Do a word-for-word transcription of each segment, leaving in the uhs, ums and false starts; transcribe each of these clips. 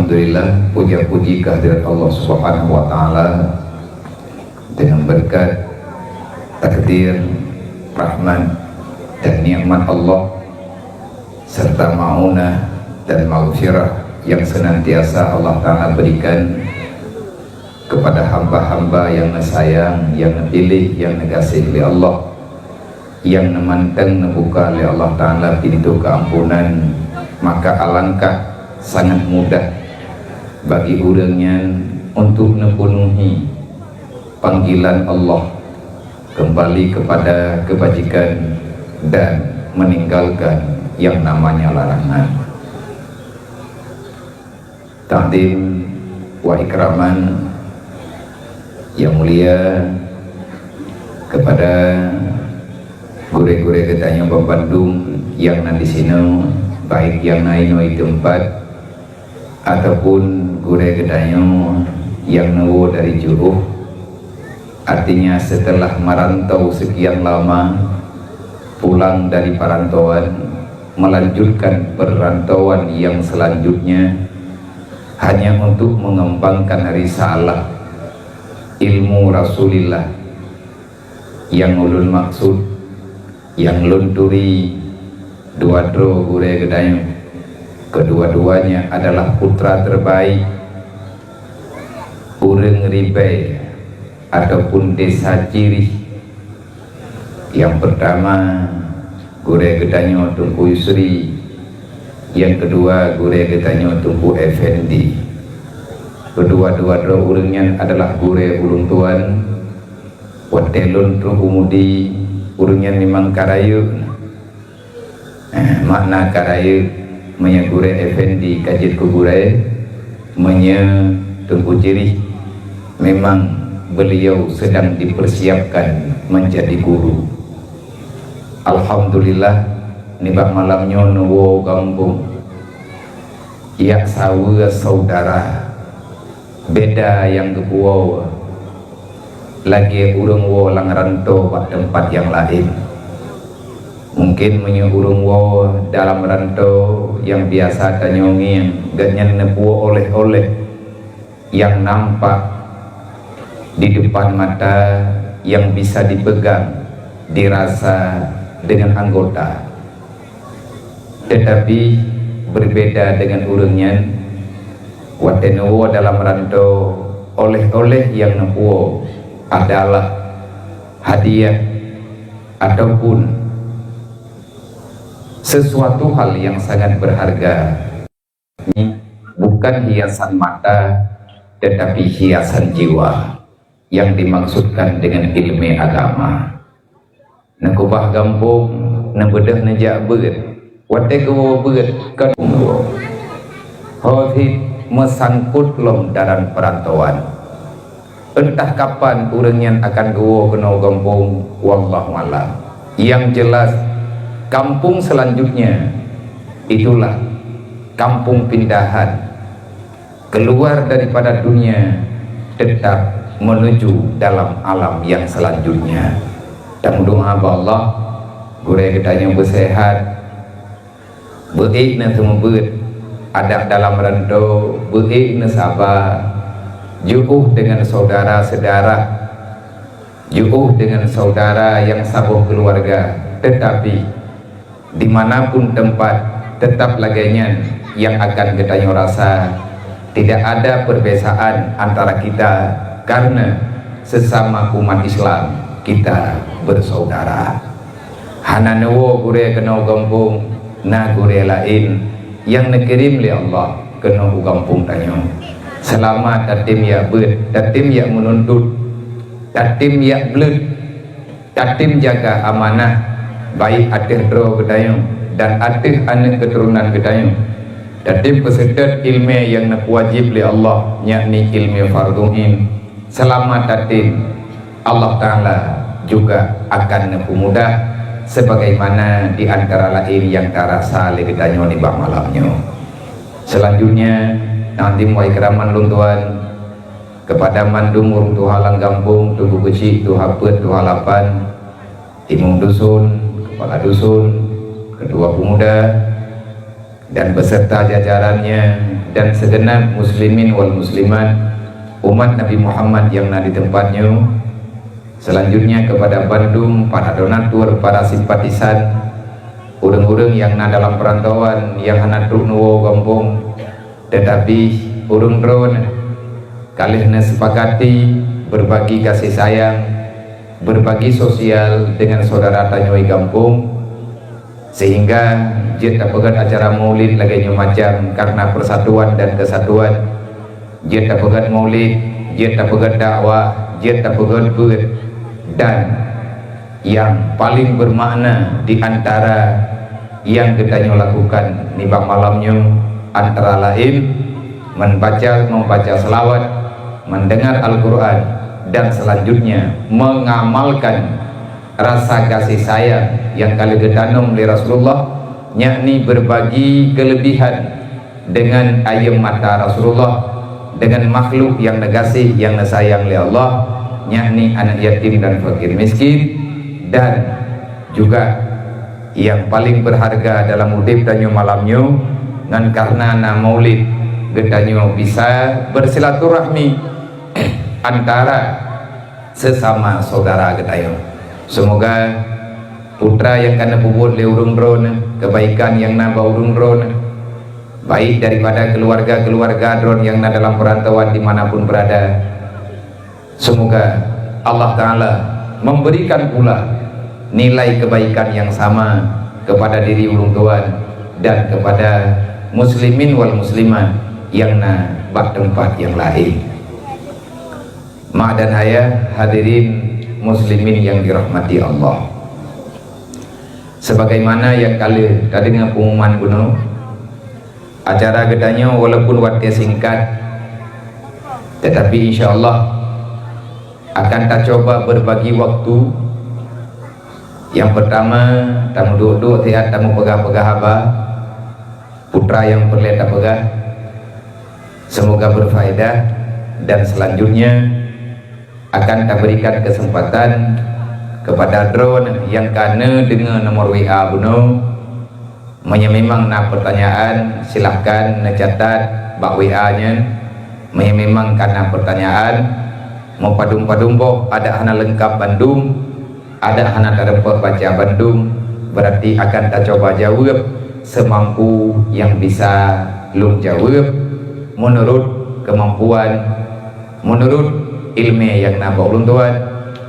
Alhamdulillah, puja-puji kehadirat Allah Subhanahu wa Ta'ala, dengan berkat, takdir, rahmat, dan nikmat Allah, serta maunah dan maghfirah yang senantiasa Allah Ta'ala berikan kepada hamba-hamba yang neusayang, yang neupilih, yang neugaséh lé Allah, yang neumanteng neubuka lé Allah Ta'ala pintoe keuampunan, maka alangkah sangat mudah bagi ureuëng nyan untuk neupeunuhi panggilan Allah, kembali kepada kebajikan dan meninggalkan yang namanya larangan. Takdim wa ikraman yang mulia kepada gurée-gurée geutanyoe bandum nyang na disinoe, baik nyang na inoe di teumpat ataupun gurée geutanyoe nyang neuwoe dari jauh. Artinya, setelah merantau sekian lama, pulang dari perantauan, melanjutkan perantauan yang selanjutnya hanya untuk mengembangkan risalah ilmu Rasulillah. Yang ulun maksud, yang lôn turi, dua droe gurée geutanyoe. Kedua-duanya adalah putra terbaik ureuëng Ribée ataupun desa Cirih. Yang pertama, gurée geutanyoe Teungku Yusri. Yang kedua, gurée geutanyoe Teungku Effendi. Kedua-dua droe ureuëng nyan adalah gurée ulôn tuan. Watée lôn trok u Mudi, ureuëng nyan memang ka rayeuk. Eh, makna ka rayeuk, meunyoe gurée Effendi ka jeuet keu gurée, meunyoe Teungku Cirih, memang beliau sedang dipersiapkan menjadi guru. Alhamdulillah, nibak malam nyoe neuwoe gampông. Jak saweue saudara, beda nyang geupuwoe lagée ureuëng woe lam rantau bak teumpat nyang laén. Mungken meunyoe ureuëng woe dalam rantau nyang biasa tanyoe ngieng, gobnyan neupuwoe oleh-oleh nyang nampak di depan mata, nyang bisa dipegang, dirasa dengan anggota. Tetapi, berbeda dengan ureuëng nyan, watée neuwoe dalam rantau, oleh-oleh nyang neupuwoe adalah hadiah ataupun sesuatu hal yang sangat berharga. Ini bukan hiasan mata, tetapi hiasan jiwa yang dimaksudkan dengan ilmu agama. Neukeubah gampông, neubeudôh neujak beuet. Watée geuwoe beuet, ka ho cit meusangkot lom dalam perantauan. Entah kapan ureuëng nyan akan geuwoe keunoe gampông, wallahu a'lam. Yang jelas, kampung selanjutnya itulah kampung pindahan, keluar daripada dunia, tetap menuju dalam alam yang selanjutnya. Tameudoá bak Allah, gurée geutanyoe beuseuhat, beuék neuseumeubeuet, adak dalam rantau, beuék neusaba, jiôh deungon saudara seudarah, jiôh deungon saudara nyang saboh keuluwarga, teutapi dimanapun teumpat, teutap lagée nyan nyang akan geutanyoe rasa, tidak ada perbedaan antara kita, karena sesama umat Islam kita bersaudara. Hana neuwoe gurée keunoe gampông, na gurée laén nyang neukirém lé Allah keunoe u gampông tanyoe. Seulama tatem jak beuet, tatem jak meununtut, tatem jak bleuet, tatem jaga amanah, baik ateueh droe geutanyoe dan ateueh aneuëk keuturonan geutanyoe. Tatem peuseutôt iéleumé nyang neupeuwajéb lé Allah, yakni iéleumé fardhu ain. Seulama tatem, Allah Ta'ala juga akan neupeumudah, sebagaimana di antara laén nyang tarasa lé geutanyoe nibak malam nyoe. Selanjutnya, takdim wa ikraman lôn tuan kepada mandum ureuëng tuha lam gampông, Teungku Keuchik, Tuha Peuet, Tuha Lapan, Imum Dusun, Kepala Dusun, Ketua Pemuda, dan beserta jajarannya, dan segenap muslimin wal muslimat, umat Nabi Muhammad nyang na di teumpat nyoe. Selanjutnya kepada bandum para donatur, para simpatisan, ureuëng-ureuëng nyang na dalam peurantauan nyang hana trok neuwoe gampông, teutapi ureuëng droeneuh ka lheueh neusepakati berbagi kasih sayang, berbagi sosial dengan saudara tanyoe di gampông, sehingga jeuet tapeugét acara maulid lagée nyoe macam karena persatuan dan kesatuan. Jeuet tapeugét maulid, jeuet tapeugét dakwah, jeuet tapeugét beuet, dan yang paling bermakna di antara yang geutanyoe lakukan nibak malam nyoe antara lain membaca, membaca selawat, mendengar Al-Quran, dan selanjutnya mengamalkan rasa kasih sayang yang ka lheueh geutanom lé Rasulullah, yakni berbagi kelebihan dengan ayeum mata Rasulullah dengan makhluk yang neugaséh, yang neusayang lé Allah, yakni aneuk yatim dan fakir miskin, dan juga yang paling berharga dalam udeb tanyoe malam nyoe, ngon karena na maulid, geutanyoe bisa bersilaturahmi antara sesama saudara geutanyoe. Semoga putra nyang ka neupeubuet lé ureuëng droeneuh, kebaikan nyang na bak ureuëng droeneuh, baik daripada keluarga-keluarga droeneuh nyang na dalam perantauan di mana pun berada, semoga Allah Ta'ala memberikan pula nilai kebaikan yang sama kepada diri ureuëng tuan dan kepada muslimin wal muslimat nyang na bak teumpat nyang laén. Mak dan ayah, hadirin muslimin yang dirahmati Allah. Sebagaimana nyang ka lheueh tadeungoe pengumuman bunoe, acara geutanyoe walaupun watée singkat, tetapi insya Allah akan tacoba berbagi waktu. Yang pertama, tameuduek-duek siat tameupeugah-peugah haba. Putra nyang peureulée tapeugah, semoga berfaedah, dan selanjutnya akan taberikan kesempatan kepada droeneuh nyang ka neudeungoe nomor W A bunoe. Meunyoe memang na pertanyaan, silahkan neucatat bak W A nyan. Meunyoe memang ka na pertanyaan, meupadum-padum boh adak hana leungkap bandum, adak hana tareupok baca bandum, berarti akan tacoba jaweueb seumampu nyang bisa lôn jaweueb meunurot keumampuan, meunurot iéleumé nyang na bak ulôn tuan.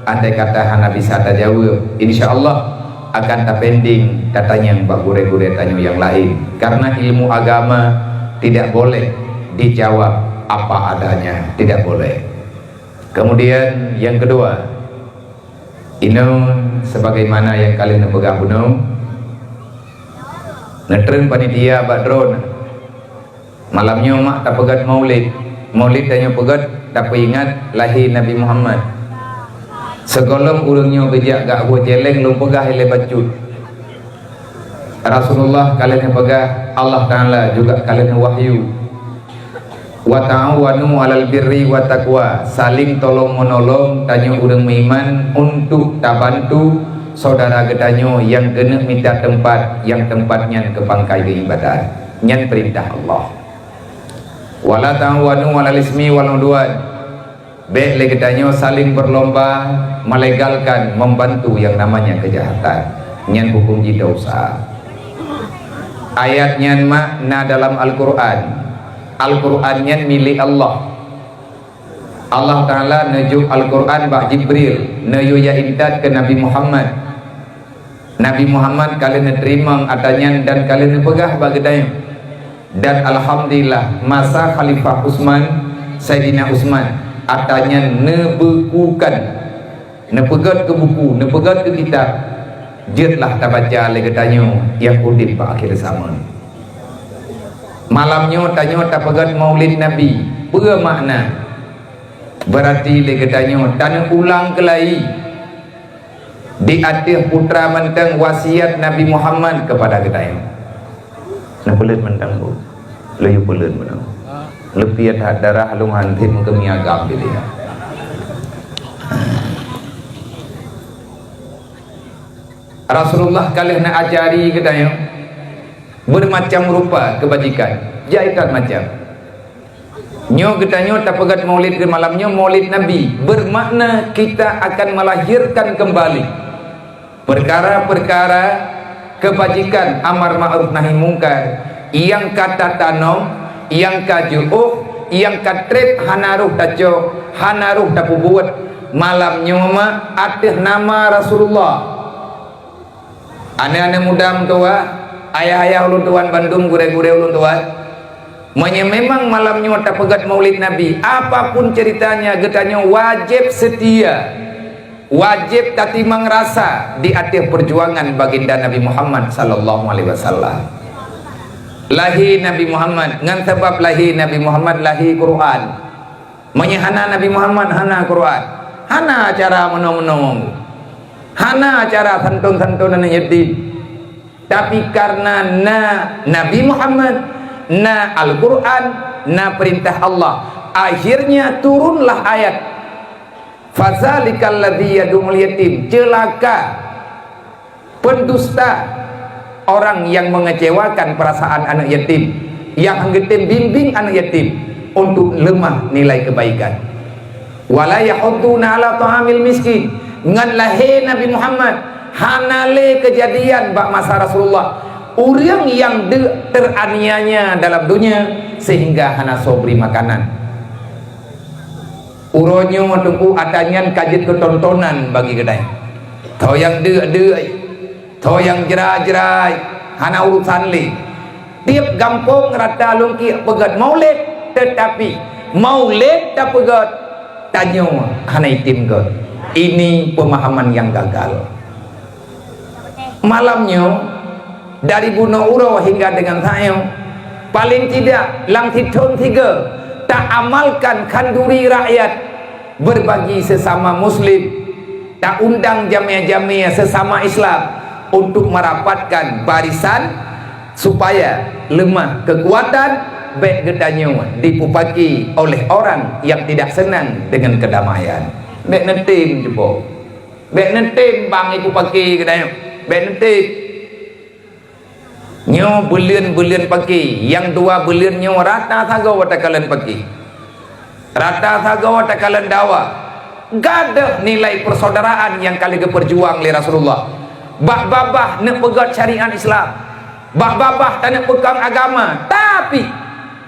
Andai kata hana bisa tajaweueb, insya Allah akan tapending tatanyong bak gurée-gurée tanyoe nyang laén, karena ilmu agama tidak boleh dijawab apa adanya, tidak boleh. Kemudian yang kedua, inoe sebagaimana nyang ka lheueh neupeugah bunoe, neutreun panitia bak droeneuh. Malam nyoe mak tapeugét maulid. Maulid tanyoe peugét tapeuingat lahé Nabi Muhammad. Sigohlom ureuëng nyoe geujak gak woe céléng lôn peugah ilée bacut. Rasulullah ka lheueh neupeugah, Allah Ta'ala juga ka lheueh neuwahyu, "Wa ta'awanu 'alal birri wa taqwa," saléng tolong-meunolong tanyoe ureuëng meuiman untuk tabantu saudara geutanyoe nyang keuneuk mita teumpat nyang teumpat nyan keu pangkai geuibadat. Nyan peurintah Allah. "Wa la ta'awanu 'alal ismi wal 'udwan," bék lé geutanyoe saléng berlomba melegalkan, membantu yang namanya kejahatan. Nyan huköm jih dosa. Ayat nyan mak na dalam Al-Quran. Al-Quran nyan milék Allah. Allah Ta'ala neujok Al-Quran bak Jibril, neuyue jak intat keu Nabi Muhammad. Nabi Muhammad ka lheueh neuteurimong atra nyan dan ka lheueh neupeugah bak geutanyoe. Dan alhamdulillah, masa Khalifah Utsman, Saidina Utsman, atra nyan neubeukukan, neupeugét keu buku, neupeugét keu kitab, jeuet lah tabaca lé geutanyoe nyang udeb bak akhé zaman. Malam nyoe tanyoe tapeugét Maulid Nabi, peue makna? Beurati lé geutanyoe taneuulang keulai di ateueh putra mantong wasiat Nabi Muhammad keupada geutanyoe. Neupeuleut mantong, Bu. Laju peuleut mantong. Leupie that darah lôn han sép meukeumie agam di dia. Rasulullah ka lheueh neuajari geutanyoe. Bermacam rupa kebajikan, jai that macam. Nyoe geutanyoe tapeugét maulid di malam nyoe, maulid Nabi, bermakna kita akan melahirkan kembali perkara-perkara kebajikan, amar ma'ruf nahi mungkar, nyang ka tatanom, nyang ka jiôh, nyang ka trép hana roh tacok, hana roh tapeubuet. Malam nyoe ma ateueh nama Rasulullah. Aneuk-aneuk muda meutuah, ayah-ayah ulôn tuan bandum, gurée-gurée ulôn tuan, meunyoe memang malam nyoe tapeugét maulid Nabi, apapun ceritanya, geutanyoe wajéb seutia, wajéb tatimang rasa di ateueh peujuangan baginda Nabi Muhammad sallallahu alaihi wasallam. Lahé Nabi Muhammad, ngon sabab lahé Nabi Muhammad, lahé Quran. Meunyoe hana Nabi Muhammad, hana Quran, hana acara meunoe-meunoe, hana acara santôn-santôn aneuk yatim. Tapi karena na Nabi Muhammad, na Al-Quran, na perintah Allah, akhirnya turunlah ayat, "Fazalikal ladzi yad'ul yatim." Celaka, pendusta, orang yang mengecewakan perasaan aneuk yatim, yang hana geutem bimbing aneuk yatim untuk lemah nilai kebaikan. "Wala yahudduna ala ta'amil miskin." Ngon lahé Nabi Muhammad, hana lé keujadian bak masa Rasulullah, ureuëng nyang deuk teraniaya dalam donya sehingga hana soe bri makanan. Uroe nyoe Teungku, atra nyan ka jeuet keu tontonan bagi geutanyoe. Soe nyang deuk-deuk, soe nyang jrai-jrai, hana urusan lé. Tieb gampông rata lungkiek peugét maulid, teutapi maulid tapeugét, tanyoe hana item gét. Ini pemahaman nyang gagal. Malam nyoe, dari bunoe uroe hingga deungon saat nyoe, paleng tidak lam sithon sigoe, taamalkan khanduri rakyat, berbagi sesama muslim, taundang jamé-jamé sesama Islam untuk merapatkan barisan supaya lemah kekuatan, bék geutanyoe dipupaki oleh orang yang tidak senang dengan kedamaian. Bék neutem jeupo. Bék neutem bang ibu paki geutanyoe. Bék neutem. Nyoe buleuen-buleuen paki, nyang dua buleuen nyoe rata sagoe takalon paki. Rata sagoe takalon dawa. Gadôh nilai persaudaraan nyang ka lheueh geupeurjuang lé Rasulullah. Bak babah neupeugét syariat Islam. Bak babah taneuk peukong agama, tapi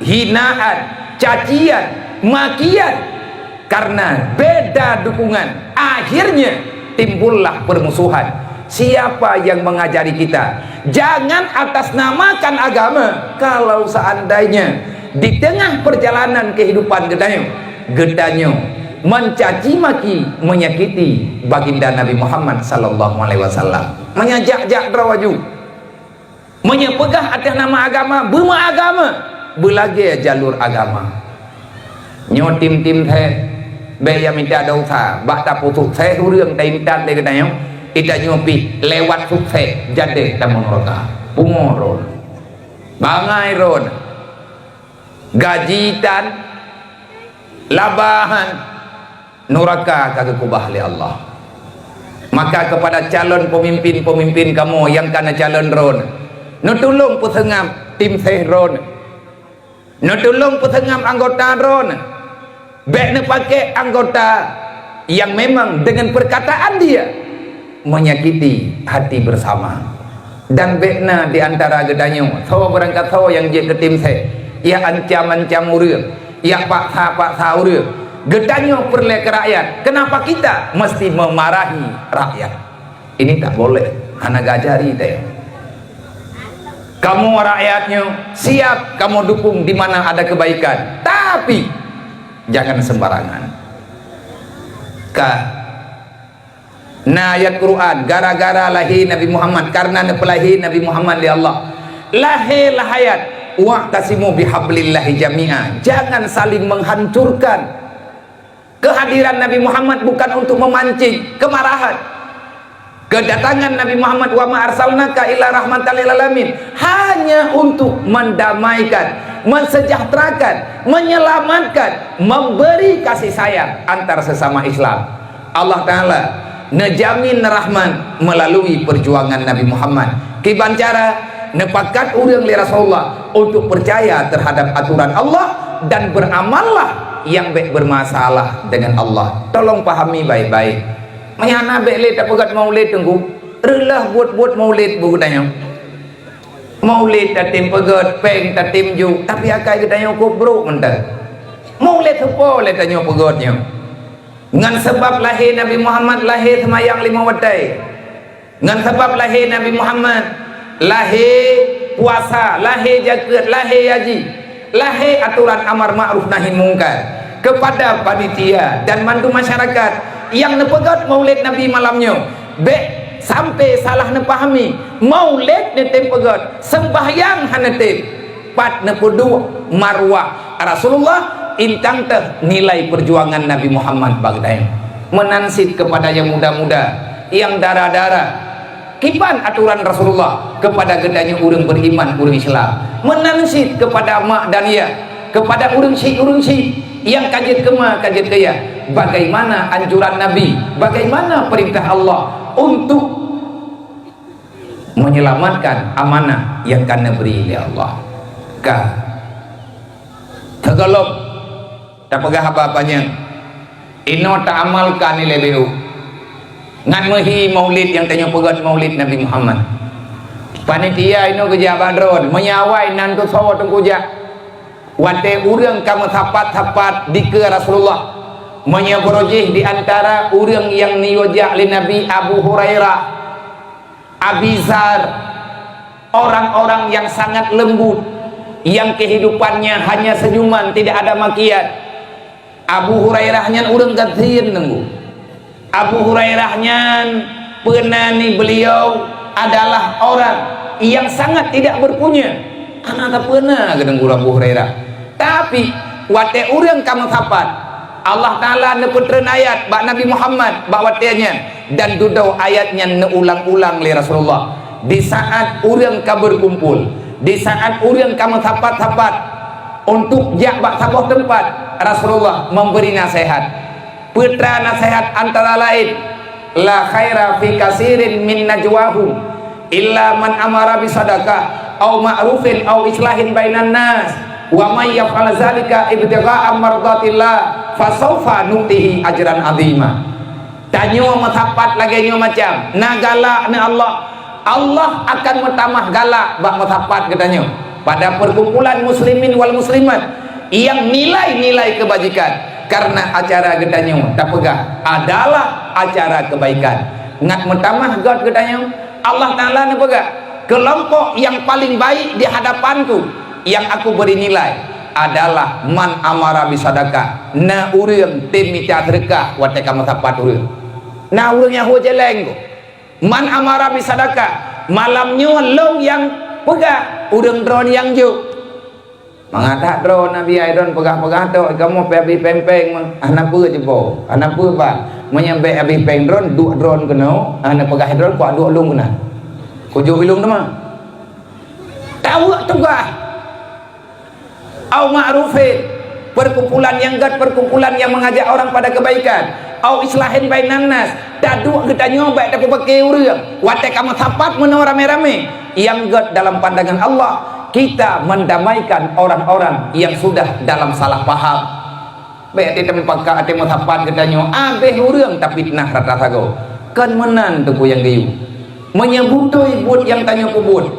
hinaan, cacian, makian, karena beda dukungan, akhirnya timbullah permusuhan. Siapa yang mengajari kita? Jangan atas namakan agama. Kalau seandainya di tengah perjalanan kehidupan geutanyoe, geutanyoe mencaci maki, menyakiti baginda Nabi Muhammad sallallahu alaihi wasallam, meunyo jak-jak droe aju. Meunyoe peugah atas nama agama, beumeuagama, beulagée jalur agama. Nyoe tim-tim thée, bék ya mita dosa, bak tapusukses ureuëng taintat lé geutanyoe, geutanyoe pih lewat sukses jadi tamong roka. Pungo ron. Bangai ron. Gaji tan, labahan, nuraka ka geukubah lé Allah. Maka kepada calon pemimpin-pemimpin kamoe nyang ka neucalon droen, neutulông peuseungab tim seh droen, neutulông peuseungab anggota droen, bék neupaké anggota yang memang dengan perkataan dia menyakiti hati bersama. Dan bék na di antara geutanyoe soe beurangkat soe nyang jeuet keu tim seh, ya ancam-ancam ureuëng, ya paksa-paksa ureuëng. Geutanyoe peureulée keu rakyat, kenapa kita mesti memarahi rakyat? Ini tak boleh, hana gajari teh. Kamu rakyatnya siap kamu dukung di mana ada kebaikan, tapi jangan sembarangan. Ka Na ayat Quran, gara-gara lahé Nabi Muhammad, karena neupeulahé Nabi Muhammad lé Allah. Lahé lah ayat, "Wa'tasimu bihablillahi jami'a." Jangan saling menghancurkan. Kehadiran Nabi Muhammad bukan untuk memancing kemarahan. Kedatangan Nabi Muhammad, "Wa ma arsalnaka illa rahmatan lil alamin," hanya untuk mendamaikan, mensejahterakan, menyelamatkan, memberi kasih sayang antar sesama Islam. Allah Ta'ala neujamin rahmat melalui perjuangan Nabi Muhammad. Kiban cara, neupakat ureuëng lé Rasulullah untuk percaya terhadap aturan Allah, dan beramallah yang bèk bermasalah dengan Allah. Tolong pahami baik-baik. Meunyo hana bèk lé tapeugèt maulid, Teungku. Reuloh buet-buet maulid bak geutanyoe. Maulid tatem peugèt, pèng tatem jok, tapi akai geutanyoe kok brok mantong. Maulid soe po lé tanyoe peugèt nyoe? Ngon sabab lahé Nabi Muhammad, lahé seumayang limong watèe. Ngon sabab lahé Nabi Muhammad, lahé puasa, lahé jakeuet, lahé haji, lahé atoran amar ma'ruf nahi mungkar. Keupada panitia dan mandum masyarakat nyang neupeugèt maulid Nabi malam nyoe, bèk sampai salah neupahami. Maulid neutem peugèt, seumbahyang hana tem. Pat neupeuduek marwah Rasulullah, intang teuh nilai peujuangan Nabi Muhammad bak geutanyoe. Meunan cit keupada nyang muda-muda, nyang dara-dara. Kiban atoran Rasulullah keupada geutanyoe ureueng beriman, ureueng Islam. Meunan cit keupada mak dan yah, keupada ureueng syik, ureueng syik, nyang ka jeuet keu ma, ka jeuet keu yah. Bagaimana anjuran Nabi? Bagaimana perintah Allah untuk menyelamatkan amanah nyang ka neubri lé Allah? Ka. Teugohlom tapeugah haba panyang, inoe taamalkan ilèe beu. Ngat meuhi maulid nyang tanyoe peugèt maulid Nabi Muhammad. Panitia inoe geujak bak droen, meunyo awai nan teusoe teungku jak. Watèe ureueng ka meusapat-sapat dikeue Rasulullah, meunyo barô jih di antara ureueng nyang neuyue jak lé Nabi, Abu Hurairah, Abi Dzar, orang-orang yang sangat lembut, yang kehidupannya hanya senyuman, tidak ada makian. Abu Hurairah nyan ureueng gasien, Teungku. Abu Hurairah nyan peuna ni beliau adalah orang yang sangat tidak berpunya. Hana tapeuna geutanyoe Abu Hurairah. Tapi, watèe ureueng ka meusapat, Allah Taala neupeutreun ayat bak Nabi Muhammad bak watèe nyan, dan dudoe ayat nyan neuulang-ulang lé Rasulullah. Di saat ureueng ka berkumpul, di saat ureueng ka meusapat-sapat untuk jak bak saboh teumpat, Rasulullah memberi nasihat. Peue treuk nasihat antara lain, "La khaira fi katsirin min najwahum illa man amara bi shadaqah au ma'rufin au islahin bainan nas, wa may yaf'al dzalika ibtigha'a mardatillah, fa saufa nu'tihi ajran 'azima." Tanyoe meusapat lagèe nyoe macam, na galak ngon Allah. Allah akan meutamah galak bak meusapat geutanyoe pada perkumpulan muslimin wal muslimat nyang nilai-nilai keubajikan, karena acara geutanyoe tapeugah adalah acara kebaikan. Ngat meutamah göt geutanyoe, Allah Taala neupeugah, "Keulompok nyang paleng baik di hadapan-Ku, nyang Aku beri nilai, adalah man amara bi shadaqah." Na ureueng tem mita seudeukah watèe ka meusapat ureueng. Na ureueng nyang hue jeleng ko. Man amara bi shadaqah, malam nyoe lôn nyang peugah, ureueng droen nyang jok. Mangat that droen Nabi ai droen peugah-peugah tok, kamoe pih abéh péng-péng meuh. Hana peue jipo, hana peue ban. Meunyo bèk abéh péng droen, duek droen keunoe, hana peugah droen, kuat duek lôn keunan. Kujok ilôn teuma. Tawök tugaih. Au ma'rufin, perkumpulan nyang göt, perkumpulan nyang mengajak orang pada kebaikan. Au islahin bainan nas, taduek geutanyoe bèk tapeubeuke ureueng. Watèe ka meusapat meunoe ramé-ramé, nyang göt dalam pandangan Allah, kita mendamaikan orang-orang yang sudah dalam salah paham. Bèk até teumpat ka até meusapat geutanyoe, abéh ureueng tapitnah rata sagoe. Kon meunan teungku nyang geuyue. Meunyoe beutôi buet nyang tanyoe peubuet,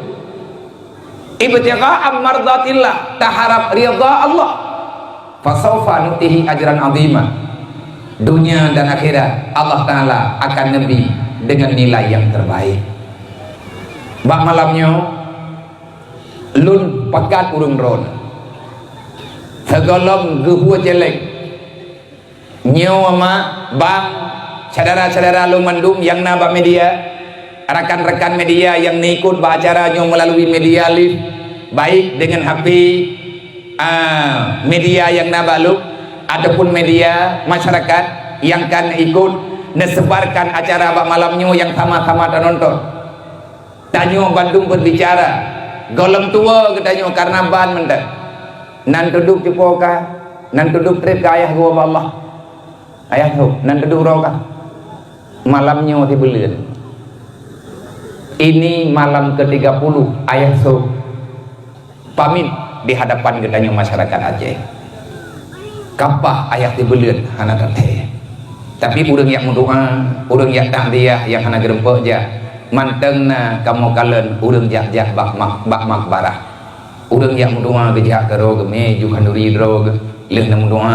ibtigha'a mardatillah, taharap ridha Allah. Fasaufa nu'tihi ajran 'azima. Dunia dan akhirat Allah Taala akan neubri dengan nilai yang terbaik. Bak malam nyoe, lôn pakat ureueng droen. Sigohlom geuhue céléng. Nyoe mak, bang, syedara-syedara lôn mandum nyang na bak media, rakan-rakan media nyang neuikot bak acara nyoe meulalu media live, baik deungon H P, ah, media nyang na bak lôn, ataupun media masyarakat nyang ka neuikot, neusebarkan acara bak malam nyoe nyang sama-sama tanonton. Tanyoe bandum berbicara, gohlom tuwoe geutanyoe karena ban mantong. Nan teuduek cupo ka, nan teuduek trép ka ayah geuwoe bak Allah. Ayah teuh, nan teuduek uroe ka. Malam nyoe sibuleuen. Ini malam ketiga puluh ayah teuh pamit di hadapan geutanyoe masyarakat Aceh. Kapah ayah teuh beuleuet hana tathèe. Tapi ureueng jak meudoa, ureueng jak takziah nyang hana geurumpok jak, mantong na kamoe kalon ureueng jak-jak bak mak-, bak makbarah. Ureueng jak meudoa geujak keudroe geumè ju khanduri droe geuh lheueh na meudoa,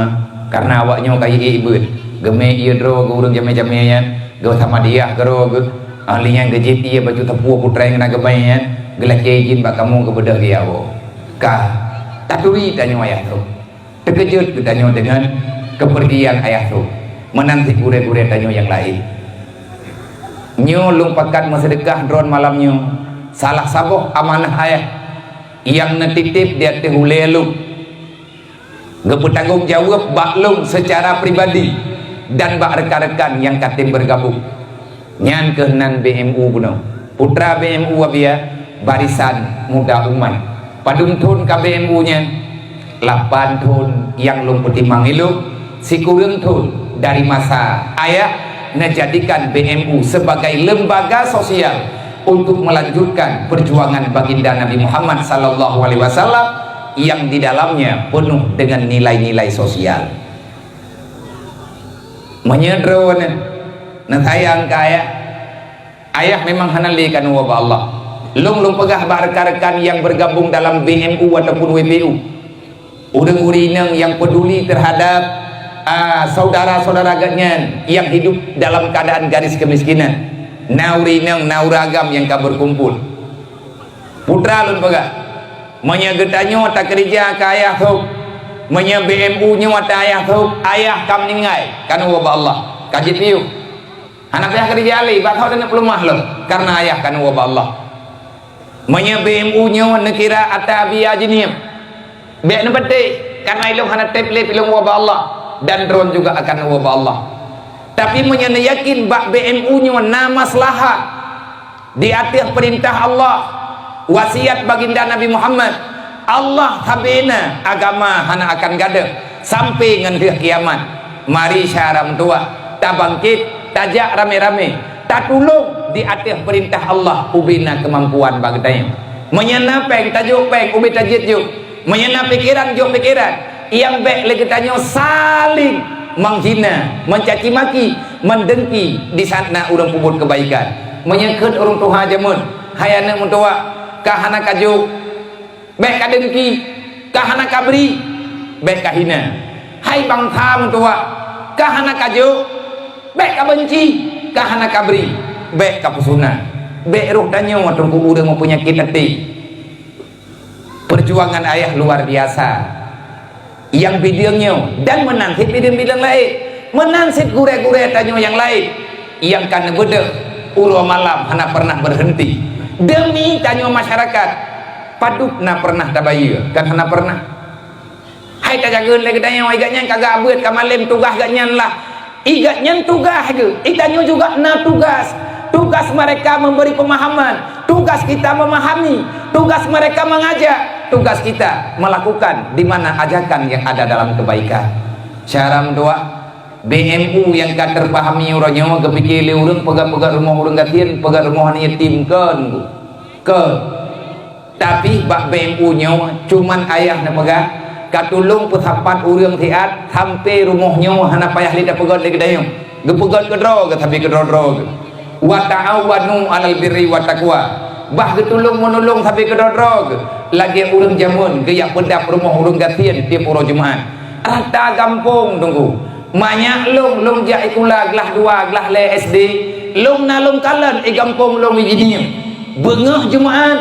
kareuna awaknyoe ka ié beuet. Geumè ié droe geuh ureueng jamé-jamé nyan, geusamadiah keudroe geuh. Ahli nyan geujép ié baju teupue putrèe nyang na geubai nyan, geulakèe jih bak kamoe geubeudôh geuyawoe. Ka taturi tanyoe ayah teuh. Teukeujot geutanyoe deungon keupeurgian ayah teuh, meunan cit gurèe-gurèe tanyoe nyang laén. Nyoe lôn pakat meuseudeukah droen malam nyoe salah saboh amanah ayah nyang neutitép di ateueh ulèe lôn, geupeutanggong jaweueb bak lôn seucara pribadi dan bak rekan-rekan nyang ka tem beugabong. Nyan keuh nan B M U bunoe. Putra B M U Abia, Barisan Muda Umat. Padum thon ka B M U nyan? Lapan thon nyang lôn peutimang ilôn, sikureueng thon dari masa ayah neujadikan B M U sebagai lembaga sosial untuk melanjutkan perjuangan Baginda Nabi Muhammad sallallahu alaihi wasallam yang di dalamnya penuh dengan nilai-nilai sosial. Meunyoe droeneuh neusayang keu ayah, ayah memang hana lé keunoe bak Allah. Lôn, lôn peugah bak rekan-rekan nyang beugabong dalam B M U ataupun W P U, ureueng-ureueng inong nyang peuduli teuhadap, a, saudara-saudara geuhnyan nyang hidup dalam keuadaan garis keumiskinan. Na ureueng inong, na ureueng agam nyang ka beukumpol. Putra lôn peugah, meunyoe geutanyoe takeurija keu ayah teuh, meunyoe B M U nyoe ateueh ayah teuh, ayah ka meuninggai, ka neuwoe bak Allah, ka jeuet piôh. Hana payah keurija lé, bak thon taneuk peuleumah lom, kareuna ayah ka neuwoe bak Allah. Meunyoe B M U nyoe neukira ata Abia jihnyan, bèk neupatéh, kareuna ilôn hana teb lé ilôn woe bak Allah, dan droen juga akan neuwoe bak Allah. Tapi meunyoe neuyakin bak B M U nyoe na maslahat, di ateueh peurintah Allah, wasiat Baginda Nabi Muhammad, Allah sabé na, agama hana akan gadôh sampai ngon lheueh kiamat. Mari syedara meutuwah, tabangkét, tajak ramé-ramé, tatulông di ateueh peurintah Allah ubé na keumampuan bak geutanyoe. Meunyoe na péng, tajok péng, ubé tajeuet jok. Meunyoe na pikeran, jok pikeran. Nyang bèk lé geutanyoe saléng menghina, mencaci maki, mendengki di saat na ureueng peubuet keubaikan. Meunyoe kheun ureueng tuha jameun, "Hai aneuk meutuwah, ka hana kajok, bèk kadengki, ka hana kabri, bèk kahina. Hai bansa meutuwah, ka hana kajok, bèk kabenci, ka hana kabri, bèk kapeusuna." Bèk roh tanyoe teungku ureueng meupeunyakét até. Perjuangan ayah luar biasa. Nyang bideueng nyoe dan meunan cit bideueng-bideueng laén, meunan cit gurèe-gurèe tanyoe nyang laén nyang ka neubeudôh uroe malam hana pernah berhenti demi tanyoe masyarakat. Padub na pernah tabayeue, kan hana pernah. Hai tajageuen lé geutanyoe, i gobnyan ka gabeuet ka malém tugaih gobnyan lah. I gobnyan tugaih geuh, i tanyoe juga na tugas. Tugas mereka memberi pemahaman, tugas kita memahami, tugas mereka mengajak, tugas kita melakukan di mana ajakan yang ada dalam kebaikan. Syedara meutuwah, B M U nyang ka teupahami uroe nyoe geupike lé ureueng peugah-peugah rumoh ureueng gasien, peugah rumoh aneuk yatim, kon. Kon. Tapi bak B M U nyoe cuman ayah neupeugah, ka tulông peusapat ureueng siat sampai rumoh nyoe hana payah lé tapeugöt lé geutanyoe. Geupeugöt keudroe geuh, tapi keudroe-droe geuh. "Wa ta'awanu 'alal birri wat taqwa." Bah geutulông-meunulông sabe keudroe-droe geuh, lagèe ureueng jameun geujak peudap rumoh ureueng gasien tiep uroe Jumat. Rata gampông teungku. Manyak lôn, lôn jak sikula glah dua, glah lhèe S D, lôn na lôn kalon i gampông lôn i Jinieng. Beungoh Jumat,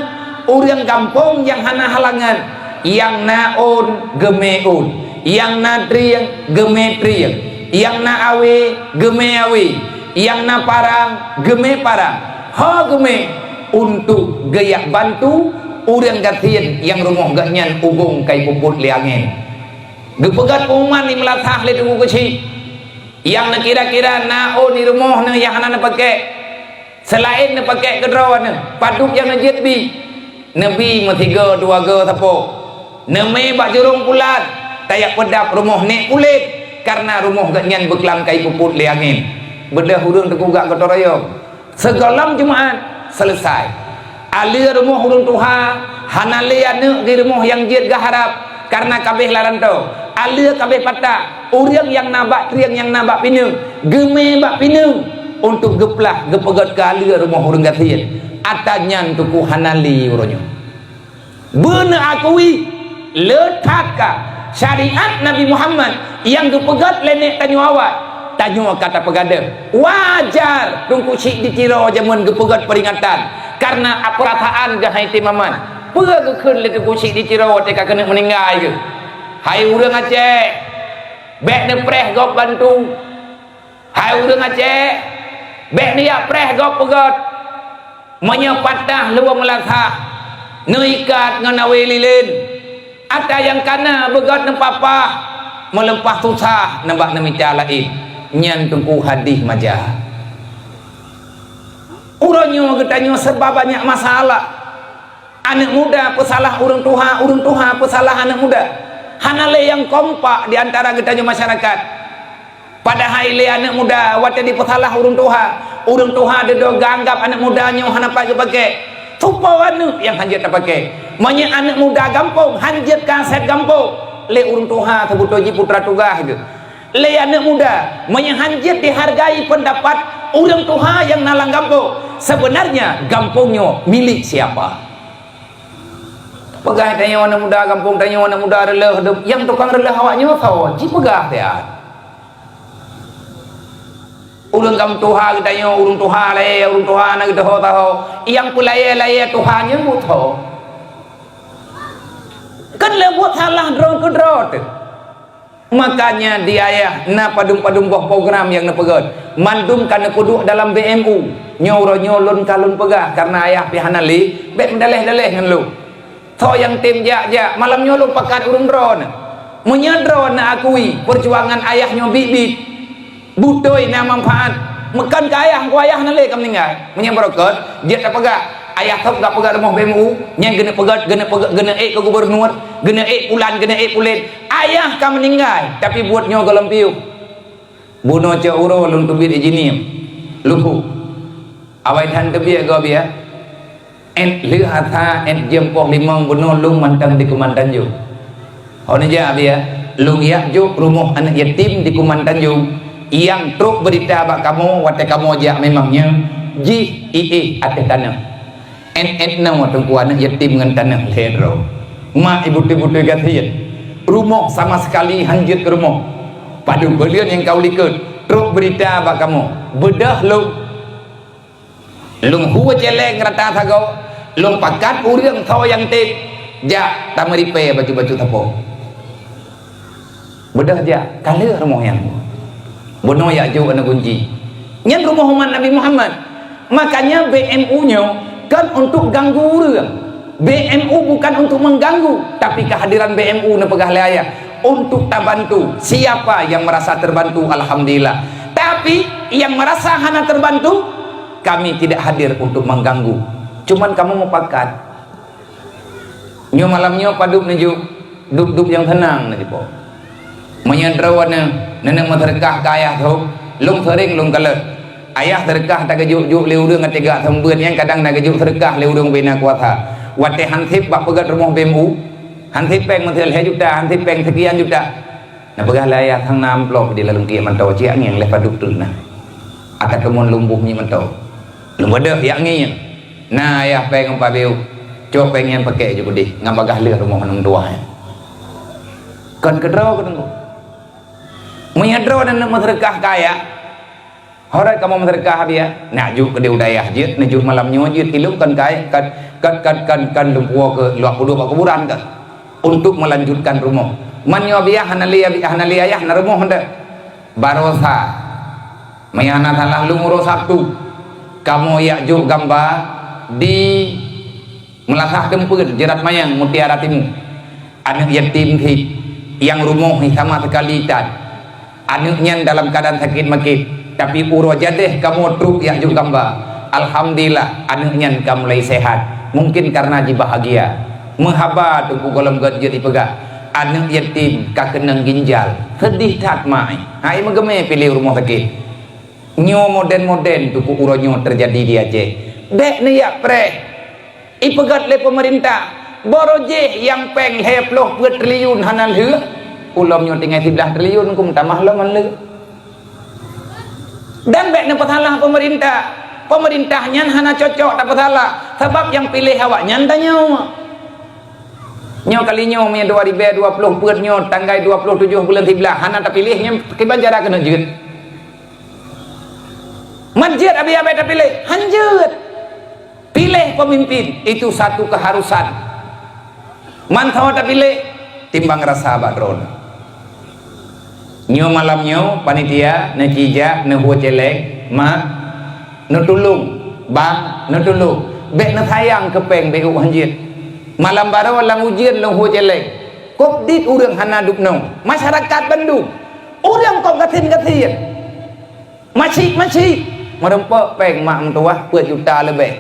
ureueng gampông nyang hana halangan, nyang na ôn, geumè ôn, nyang na trieng, geumè trieng, nyang na awé, geumè awé, nyang na parang, geumè parang. Ho geumè untuk geujak bantu ureueng gasien nyang rumoh geuhnyan ubông ka ipuput lé angèn. Geupeugöt pengumuman di meulasah lé Teungku Keuchik, nyang neukira-kira na ôn di rumoh neuh nyang hana neupakék. Seulaén neupakék keudroe neuh, padub nyang neujeuet bi. Neubi meusigoe dua goe sapo. Neumè bak jurông pulan, tajak peudap rumoh nèk kulét, kareuna rumoh geuhnyan beuklam ka ipuput lé angèn. Beudôh ureueng teugugak gotong royong. Sigohlom Jumat, seuleusai. Aleue rumoh ureueng tuha, hana lé aneuk di rumoh nyang jeuet geuharab, kareuna ka abéh lam rantô. Aleue kabeh patah, ureuëng nyang na bak trieng nyang na bak pineung, geumé bak pineung, untuk geuplah geupeugét keu aleue rumoh ureuëng gasien. Ata nyan teungku hana lé uroe nyoe. Beuna akui, le that ka syariat Nabi Muhammad nyang geupeugét lé nek tanyoe awai, tanyoe ka tapeugadeuh. Wajar Teungku Chik di Tiro jameun geupeugét peuringatan karna peurasaan geuh hai timaman. Peue geukheun lé Teungku Chik di Tiro watée ka keuneuk meuninggai geuh? Hai ureuëng Aceh, bék neupreh gob bantu. Hai ureuëng Aceh, bék neujak preh gob peugét. Meunyoe patah luweue meulasah, neuikat ngon awe lilén, ata nyang kana beugét neupapah, meuleupah susah nibak neumita laén. Nyan teungku hadih maja. Uroe nyoe geutanyoe serba banyak masalah. Aneuëk muda peusalah ureuëng tuha, ureuëng tuha peusalah aneuëk muda. Hana lé nyang kompak di antara geutanyoe masyarakat. Padahai lé aneuëk muda watée jipeusalah ureuëng tuha, ureuëng tuha dudoe geuanggab aneuëk muda nyoe hana pat geupaké. Soe po aneuëk nyang hanjeuet tapaké? Meunyoe aneuëk muda gampông hanjeuet keu aset gampông, lé ureuëng tuha seubeutôi jih putra tugaih geuh. Lé aneuëk muda, meunyoe hanjeuet dihargai peundapat ureuëng tuha nyang na lam gampông, seubeunarnya gampông nyoe milék siapa? Peugah tanyoe aneuëk muda gampông, tanyoe aneuëk muda reuloh, nyang tukang reuloh awak nyoe soe? Jipeugah siat. Ureuëng gampông tuha geutanyoe, ureuëng tuha layée, ureuëng tuha na geutanyoe taho. Nyang peulayée-layée tuha nyoe buet ho. Kan lé buet salah droe keudroe teuh. Makanya di ayah na padum-padum boh program nyang neupeugét. Mandum ka neupeuduek dalam B M U. Nyoe uroe nyoe lôn ka lôn peugah karna ayah pih hana lé, bék meudaleh-daleh ngon lôn. Soe nyang tem jak-jak, malam nyoe lôn pakat ureuëng droeneuh. Meunyoe droeneuh akui peujuangan ayah nyoe biet-biet, beutôi na manfaat. Meukan keu ayah, engkau ayah na lé ka meuninggai. Meunyoe beureukat, jeuet tapeugah, ayah thok gak peugah rumoh B M U, nyan geuneuk peugah, geuneuk peugah, geuneuk ék keu gubernur, geuneuk ék pulan, geuneuk ék pulen. Ayah ka meuninggai, tapi buet nyoe gohlom piôh. Bunoe cok uroe lôn teubiet ijinie. Luhu. Awai that teubiet gob ya. Ét lheueh asa ét jeuem poh limong bunoe lôn mantong di Kumantanjong. Ho neujak biya, lôn jak jok rumoh aneuëk yatim di Kumantanjong. Nyang trok beurita bak kamoe watée kamoe jak memang nyan jih iéh ateueh tanoh. Ét-ét nyoe teungku aneuëk yatim ngon tanoh lhée droe. Mak ibu tui-bu tui gasien. Rumoh sama sekali hanjeuet rumoh. Padub buleuen nyang ka u likot, trok beurita bak kamoe. Beudôh lôn. Lôn hue céléng rata sagoe, lôn pakat ureuëng soe nyang tem jak tameuripée bacut-bacut sapo. Beudôh jak, ka lheueh rumoh nyan. Bunoe jak jok aneuëk gunci. Nyan rumoh umat Nabi Muhammad. Makanya B M U nyoe kan untuk ganggu ureuëng. B M U bukan untuk mengganggu, tapi kehadiran B M U neupeugah lé ayah untuk tabantu. Siapa yang merasa terbantu, alhamdulillah. Tapi yang merasa hana terbantu, kami tidak hadir untuk mengganggu. Cuman kamoe mupakat. Nyoe malam nyoe padub neujok, dub-dub nyang seunang neujipo. Meunyoe droeneuh neuneuk meuseudeukah keu ayah tho, lôn seuréng lôn kalon. Ayah seudeukah tageujok-jok lé ureuëng nyang teuga seumbeuet nyan kadang na geujok seudeukah lé ureuëng bina kuasa. Watée hanseb bak peugét rumoh B M U, hanseb péng meuseulhée juta, hanseb péng seukian juta. Neupeugah lé ayah sang na amplop di laleueng kiek mantong, ciyak ngieng lé padub treuk na. Ata keumon lôn buh miet mantong. Lôn beudôh yak ngieng. Na ayah péng empat biôh. Cok péng nyan pakai ju keudeh ngon bagah lheueh rumoh aneuëk dua nyan. Kon keudroe keuneuk. Meunyoe droe neuneuk meuseudeukah keu ayah, Horat kamoe meuseudeukah biya, nak jok keudeh u dayah jeuet, neujok malam nyoe jeuet, ilong kon kai, kon, kon, kon, kon, kon lumpuo keu luwah puluh bak kuburan kah. Untuk melanjutkan rumoh. Man nyoe biya hana lé, hana lé ayah na rumoh ndak. Barosa. Maya hana salah lôn uroe Sabtu. Kamoe yak jok gamba di Meulasah Teumpeuen, Jeurat Mayang, Mutiara Timu. Aneuëk yatim cit, nyang rumoh sama sekali tan. Aneuëk nyan dalam keadaan sakét makét, tapi uroe jadeh kamoe trok yak jok gamba. Alhamdulillah, aneuëk nyan ka mulai sehat. Mungkin karena jibahagia. Meuhaba teungku gohlom gét jeuet jipeugah, aneuëk yatim ka keunong ginjal. Seudeh that mai. Hai meugeumé piléh rumoh sakét. Nyoe moden-moden teungku uroe nyoe teujadi di Aceh. Bék neuyak preh. Ipeugét lé peumeurintah, barô jih nyang péng lhée ploh peuet triliun hana lheueh. Ulôn nyoe tinggai siblaih triliun, kum tamah lom han lé. Dan bék neupeusalah peumeurintah. Peumeurintah nyan hana cocok tapeusalah, sabab nyang piléh awaknyan tanyoe. Nyoe kali nyoe, meunyoe dua ribée dua ploh peuet nyoe, tanggai dua ploh tujoh buleuen siblaih, hana tapiléh, nyan kiban cara keuneuk jeuet. Man jeuet, abi-abi tapiléh, han jeuet. Piléh peumimpin, itu satu keharusan. Mantong tapiléh, timbang rasa bak droeneuh. Nyoe malam nyoe, panitia, neuci jak, neuhue céléng, mak, neutulông, bang, neutulông. Bék neusayang keu péng bék ueh han jeuet. Malam baroe lam ujeuen lôn hue céléng. Kop dit ureuëng hana dubnoe. Masyarakat bandum. Ureuëng kop gasien-gasien. Masyik-masyik, meurumpok péng mak meutuwah peuet juta leubeh.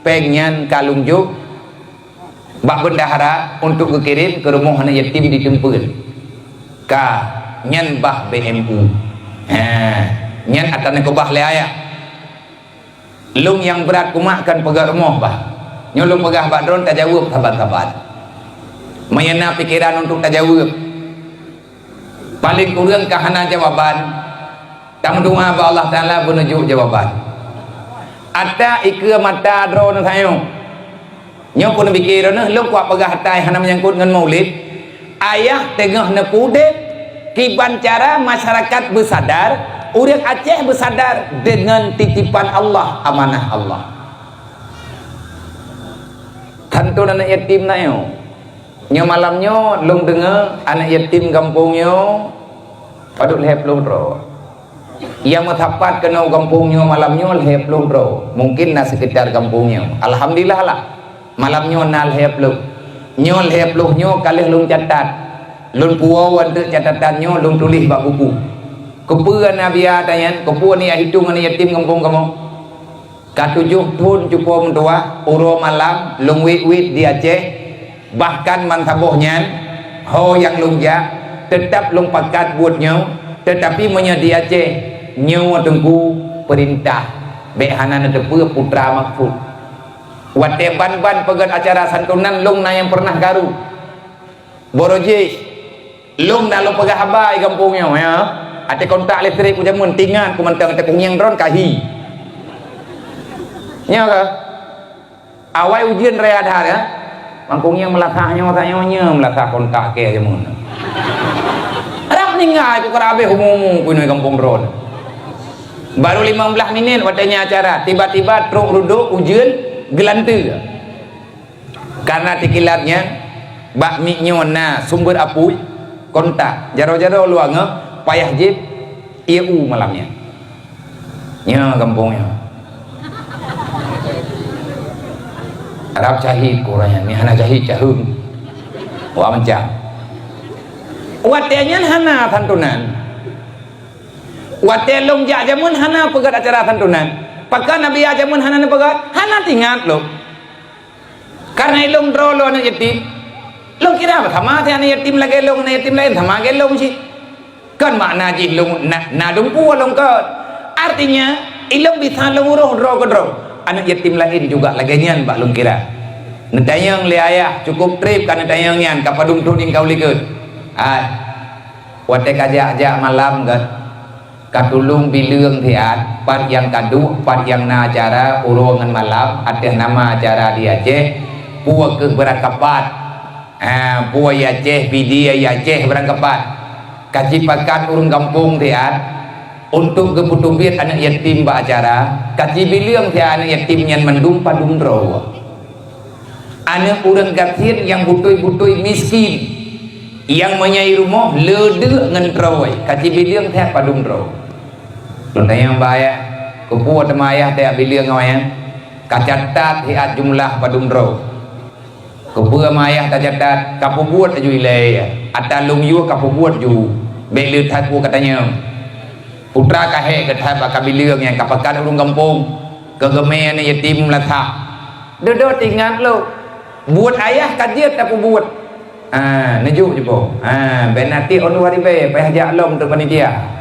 Péng nyan ka lôn jok bak bendahara untuk geukirém keu rumoh aneuk yatim di Teumpeuen. Ka, nyan bah B M U. Ha, nyan atra neukeubah lé ayah. Lôn nyang brat kumat kan peugöt rumoh bah. Nyoe lôn peugah bak droen tajaweueb saban-saban. Meunyoe na pikeran untuk tajaweueb, paleng kureueng ka hana jawaban, tameudoa bak Allah Taala beuneujok jawaban. Ata ikeue mata droeneuh tanyoe. Nyoe pun pike droeneuh, lôn kuat peugah atai hana meunyangkot ngon Maulid. Ayah teungoh neupeudeb kiban cara masyarakat beusadar, ureuëng Aceh beusadar deungon titipan Allah, amanah Allah. Tantu aneuk yatim na nyoe. Nyoe malam nyoe lôn deungoe aneuk yatim gampông nyoe padub lhée ploh droe. Nyang meusapat keunoe gampông nyoe malam nyoe lhée ploh droe. Mungkin na seukitar gampông nyoe. Alhamdulillah lah. Malam nyoe na lhée ploh. Nyoe lhée ploh nyoe ka lheueh lôn catat. Lôn puwoe ateueh catatan nyoe lôn tuléh bak buku. Keupeue na biya tanyan? Keupeue neujak hitong aneuk yatim gampông kamoe? Ka tujoh thon cupo meutuwah, uroe malam lôn wét-wét di Aceh, bahkan ban saboh nyan, ho nyang lôn jak, teutab lôn pakat buet nyoe, teutapi meunyoe di Aceh, nyoe Teungku peurintah, bék hana neuteupeue putra maksud. Watée ban-ban peugét acara santunan lôn na nyang peureunah karu. Boro jih, lôn na lôn peugah haba di gampông nyoe, ya. Até kontak listrik ku jameun, tingat ku mantong até kunyang droen kahi. Nyoe ka. Awai ujeuen raya that, ya. Mangkong nyang meulasah nyoe, tanyoe nyoe meulasah kontak keu jameun. Rab ninggai ku keu abéh umu-umu ku inoe gampông droen. Baru limong blaih minét watée nyan acara, tiba-tiba trok rudok ujeuen geulanteue. Karena tikilat nyan, bak mic nyoe na sumber apui, kontak, jaroe-jaroe luwa ngeuh, payah jieb, ié u malam nyan. Nyoe gampông nyoe. Rab cahit ku ureuëng nyan, ni hana cahit caheueng. Wak meucam. Watée nyan hana santunan. Watée lôn jak jameun hana peugét acara santunan. Pakon na biya jameun hana neupeugét, hana teuingat lôn. Karena ilôn droe lôn aneuk yatim. Lôn kira sama si aneuk yatim lagée lôn, aneuk yatim laén sama lagée lôn cit. Kon makna jih lôn na, na dumpeue lôn kon. Artinya, ilôn bisa lôn uroh droe keudroe. Aneuk yatim laén juga lagée nyan bak lôn kira. Neutanyong lé ayah, cukup treb ka neutanyong nyan, ka padum thon ka u likot. Hai, watée ka jak-jak malam kan. Ka tulông bileueng siat, pat nyang ka duek, pat nyang na acara uroe ngon malam ateueh nama acara di Aceh, peue keuh beurangkapat. Ha, peue i Aceh, pidie i Aceh beurangkapat. Ka jipakat ureuëng gampông siat, untuk geupeuteubiet aneuk yatim bak acara, ka jibileueng siat aneuk yatim nyan mandum padum droe. Aneuk ureuëng gasien nyang beutôi-beutôi miskin, nyang meunyoe i rumoh le deuk ngon droe, ka jibileueng that padum droe. Lôn tanyong bak ayah, keupeue teuma ayah tajak bileueng ngon ayah? Ka catat siat jumlah padum droe. Keupeue ma ayah tacatat, ka peubuet laju ilée, ata lôn yue ka peubuet ju, bék le that peue ka tanyong. Putra ka hék geuthai bak ka bileueng nyang ka pakat ureuëng gampông, keu geumé aneuk yatim meulasah. Dudoe teuingat lom, buet ayah ka jeuet tapeubuet. Ha, neujok jipo. Ha, bék na tiek ôn dua ribée payah jak lom teuk panitia.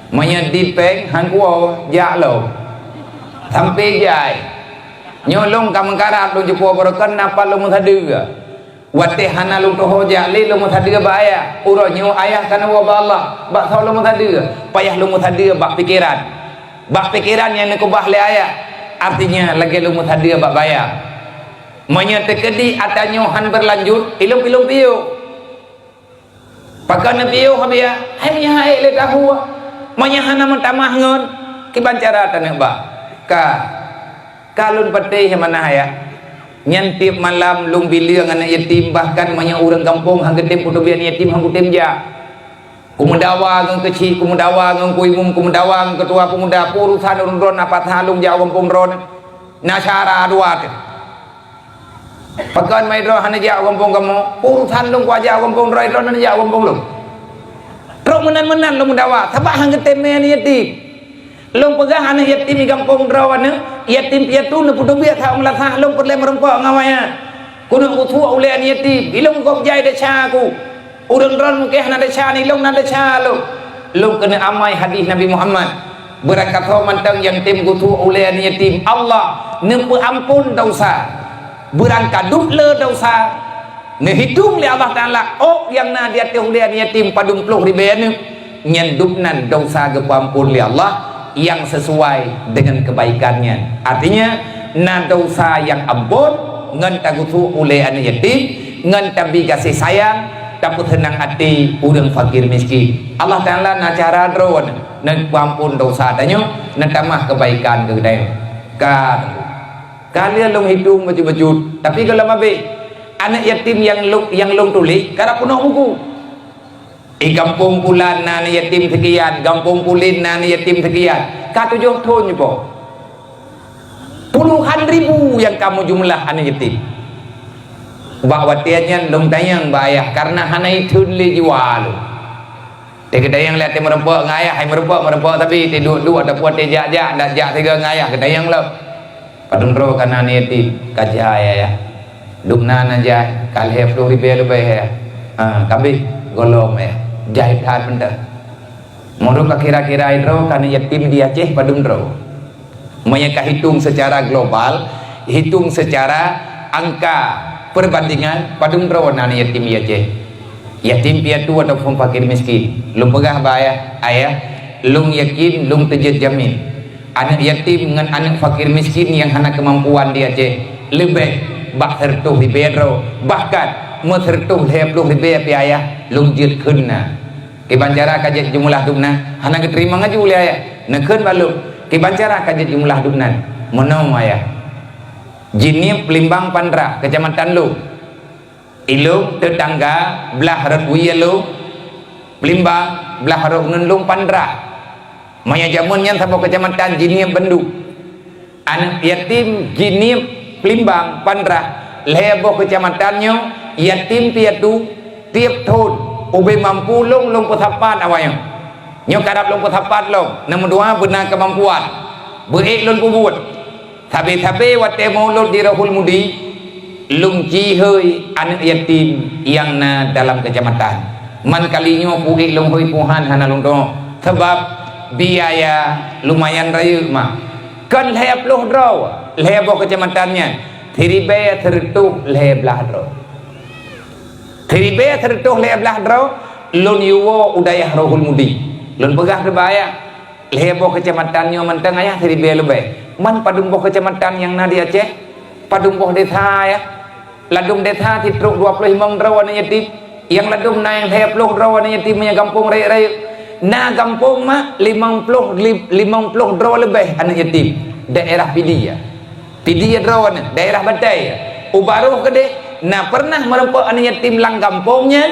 Meunyoe dit péng han kuwoe jak lom. Sampai jai. Nyoe lôn ka meukarat lôn jipo barokon na pat lôn meusadeue. Watée hana lôn tuho jak lé lôn meusadeue bak ayah. Uroe nyoe ayah ka neuwoe bak Allah. Bak soe lôn meusadeue? Payah lôn meusadeue bak pikeran. Bak pikeran nyang neukeubah lé ayah. Artinya, lagée lôn meusadeue bak baya. Meunyoe teukeudi atra nyoe hán beulanjut, ilôn-ilôn piôh. Pakon neupiôh, Abiya? Hai meunyoe han ék lé tahu, meunyoe hana meutamah ngon, kiban cara taneuk ba? Ka, ka lôn patéh manah ayah. Nyan tieb malam lôn bileueng aneuëk yatim, bahkan meunyoe ureuëng gampông han geutem putôbiet yatim, han geutem jak. Kumeudawa ngon keuchik, kumeudawa ngon kuimum, kumeudawa ngon keutua peumuda, peue urosan ureuëng droe na pat that lôn jak gampông droe, na syara dua teuh. Pakon mai droe hana jak gampông kamoe? Peue urosan lôn kujak gampông droe, droe hana jak gampông lôn. Trok meunan-meunan lôn meudawa, sabab han geutem mé aneuëk yatim. Lôn peugah aneuëk yatim di gampông droe nyoe, yatim piatu neuputôbiet that u meulasah, lôn peureulée meurumpok ngon awaknyan. Keuneuk geusuek ulée aneuëk yatim, ilôn gob jai desya ku. Ureuëng droe mungken hana desya, ilôn na desya lôn. Lôn keuneuk amai hadis Nabi Muhammad. Beurangkasoe mantong nyang tem geusuek ulée aneuëk yatim, Allah neupeuamphon desya. Beurangkadub le desya, neuhitong lé Allah Taala ôk nyang na di ateueh ulée aneuëk yatim padum ploh ribée aneuëk, nyan dub nan desya geupeuamphon lé Allah nyang sisuai deungon keubaikan nyan. Artinya, na desya nyang amphon ngon tageusuek ulée aneuëk yatim, ngon tabi gaséh sayang, tapeuseunang até ureuëng fakir miskin. Allah Taala na cara droe nyan. Neupeuamphon desya tanyoe, neutamah keubaikan keu geutanyoe. Ka, ka lheueh lôn hitong bacut-bacut, tapi gohlom abéh. Aneuëk yatim nyang lôn, nyang lôn tuléh, karab peunoh buku. Di gampông pulan na aneuëk yatim seukian, gampông pulen na aneuëk yatim seukian. Ka tujoh thon nyoe po. Puluhan ribu nyang ka meujumlah aneuëk yatim. Bak watée nyan lôn tanyong bak ayah, kareuna hana itheun lé jiwa lôn. Teugeutanyong lé até meurumpok ngon ayah, hai meurumpok, meurumpok sabe, teuduek-duek ataupun teueh jak-jak, dak jak sigoe ngon ayah, geutanyong lom. Padum droe ka na aneuëk yatim, ka jai ayah. Dum na na jai, ka lhée ploh ribée leubeh ayah. Ha, ka abéh, gohlom ayah. Jai that mantong. Meunurot kira-kira droe ka aneuëk yatim di Aceh padum droe? Meunyoe ka hitong seucara global, hitong seucara angka perbandingan, padum droe na aneuëk yatim di Aceh? Yatim piatu ataupun fakir miskin. Lôn peugah bak ayah, ayah, lôn yakin, lôn teujeuet jamin. Aneuëk yatim ngon aneuëk fakir miskin nyang hana keumampuan di Aceh leubeh bak sireutôh ribée droe, bahkan meusireutôh lhée ploh ribée pih ayah lôn jeuet kheun na. Kiban cara ka jeuet jeumeulah dum nan, hana geuteurimong laju lé ayah. Neukheun bak lôn, kiban cara ka jeuet jeumeulah dum nan. Meunoe ayah. Jinieb Plimbang Pandrah, keucamatan lôn. Ilôn teutangga blah rot wie lôn Plimbang, blah rot uneun lôn Pandrah. Meunyoe jameun nyan saboh keucamatan Jinieb bandum. Aneuëk yatim Jinieb Plimbang Pandrah, lhée boh keucamatan nyoe yatim piatu tieb thon ubé mampu lôn, lôn peusapat awaknyoe. Nyoe karab lôn peusapat lom, neumeudoa beuna keumampuan. Beu ék lôn peubuet. Sabe-sabe watée mulod di Rohul Mudi, lôn jihôi aneuëk yatim nyang na dalam keucamatan. Man kali nyoe puék lôn hôi puhan hana lôn dok, sabab biaya lumayan rayeuk mah. Kon lhée ploh droe lhée boh keucamatan nyan, siribée sireutôh lhée blaih droe. Siribée sireutôh lhée blaih droe lôn yue woe u dayah Rohul Mudi. Lôn peugah teuh bak ayah, lhée boh keucamatan nyoe mantong ayah siribée leubeh. Man padum boh keucamatan nyang na di Aceh? Padum boh desa ayah? Ladum desa sitrok dua ploh limong droe aneuëk yatim. Nyang ladum na nyang lhée ploh droe aneuëk yatim nyang gampông rayeuk-rayeuk. Na gampông mak limong ploh li-, limong ploh droe leubeh aneuëk yatim. Daerah Pidie. Pidie droe nyan, daerah Batai. U barôh keudeh, na pernah meurumpok aneuëk yatim lam gampông nyan,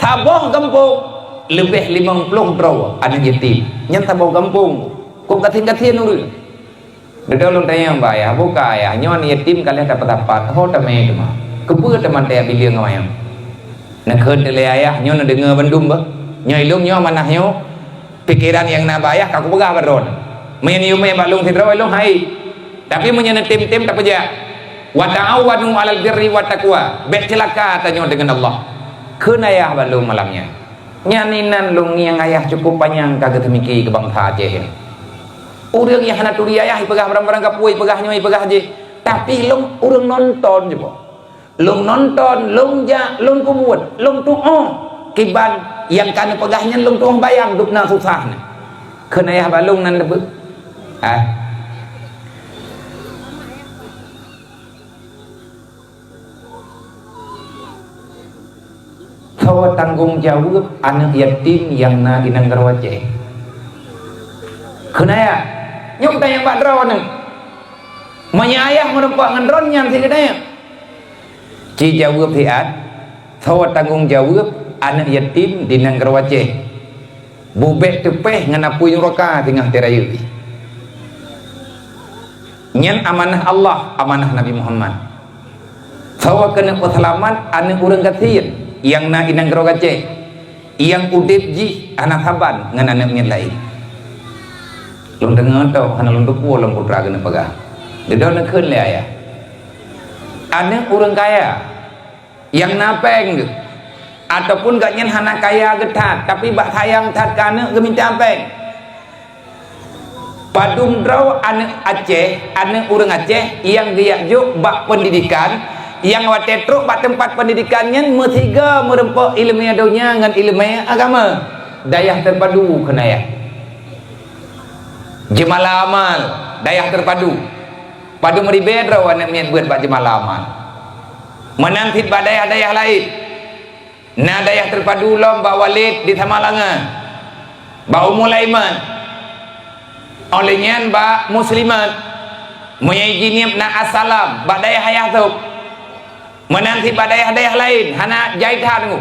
saboh gampông, leubeh limong ploh droe aneuëk yatim. Nyan saboh gampông. Kok gasien-gasien ureuëng. Dudoe lôn tanyong bak ayah, bukon ayah, nyoe aneuëk yatim ka lheueh tapeusapat, ho tamé teuma. Keupeue teuma teuh bileueng awaknyan? Neukheun teuh lé ayah, nyoe neudeungoe bandum bah. Nyoe ilôn nyoe manah nyoe, pikeran nyang na bak ayah ka kupeugah bak droeneuh. Meunyoe neuyue mé bak lôn sidroe, ilôn hai. Tapi meunyoe neutem-tem tapeujak, "Wa ta'awanu 'alal birri wat taqwa." Bék ceulaka tanyoe deungon Allah. Kheun ayah bak lôn malam nyan. Nyan inan lôn ngieng ayah cukup panyang ka geuteumiki keu bansa Aceh nyoe. Ureuëng nyang hana turi ayah ipeugah barang-barang kapeue, ipeugah nyoe, ipeugah jih. Tapi lôn ureuëng nonton jih boh. Lôn nonton, lôn jak, lôn peubuet, lôn tuoh kiban nyang ka neupeugah nyan, lôn tuoh bayang dubna susah nyan. Kheun ayah bak lôn nan leubeh. Ah. Soe tanggong jaweueb aneuëk yatim nyang na di nanggroe Aceh? Kheun ayah, nyoe tanyong bak droeneuh. Meunyoe ayah meurumpok ngon droeneuh nyan sigeudeh. Ci jaweueb siat, soe tanggong jaweueb aneuëk yatim di nanggroe Aceh? Bubek teupeh ngon apui nuraka teungoh teurayeuk. Nyan amanah Allah, amanah Nabi Muhammad. Soe keuneuk peuseulamat aneuëk ureuëng gasien nyang na inong keudroe gacée, nyang udeb jih hana saban ngon aneuëk miet laén. Lôn deungoe toh hana lôn teupeue lom peue teuma keuneuk peugah. Dudoe neukheun lé ayah. Aneuëk ureuëng kaya nyang na péng geuh, ataupun gobnyan hana kaya geuh that, tapi bak sayang that keu aneuëk geuminta péng. Padum droe aneuëk Aceh, aneuëk ureuëng Aceh nyang geujak jok bak peundidikan, nyang watée trok bak teumpat peundidikan nyan meusigoe meurumpok iéleumé donya ngon iéleumé agama. Dayah teupadu keunan. Jeumala amal, dayah teupadu. Padum ribée droe aneuëk miet beuet bak jeumala amal. Meunan cit bak dayah-dayah laén. Na dayah teupadu lom bak Walid di Samalanga, bak Ummul Aiman. Óh lheueh nyan bak Muslimat. Meunyoe jineuk na Assalam bak dayah ayah tôb. Meunan cit bak dayah-dayah laén hana jai that teungku.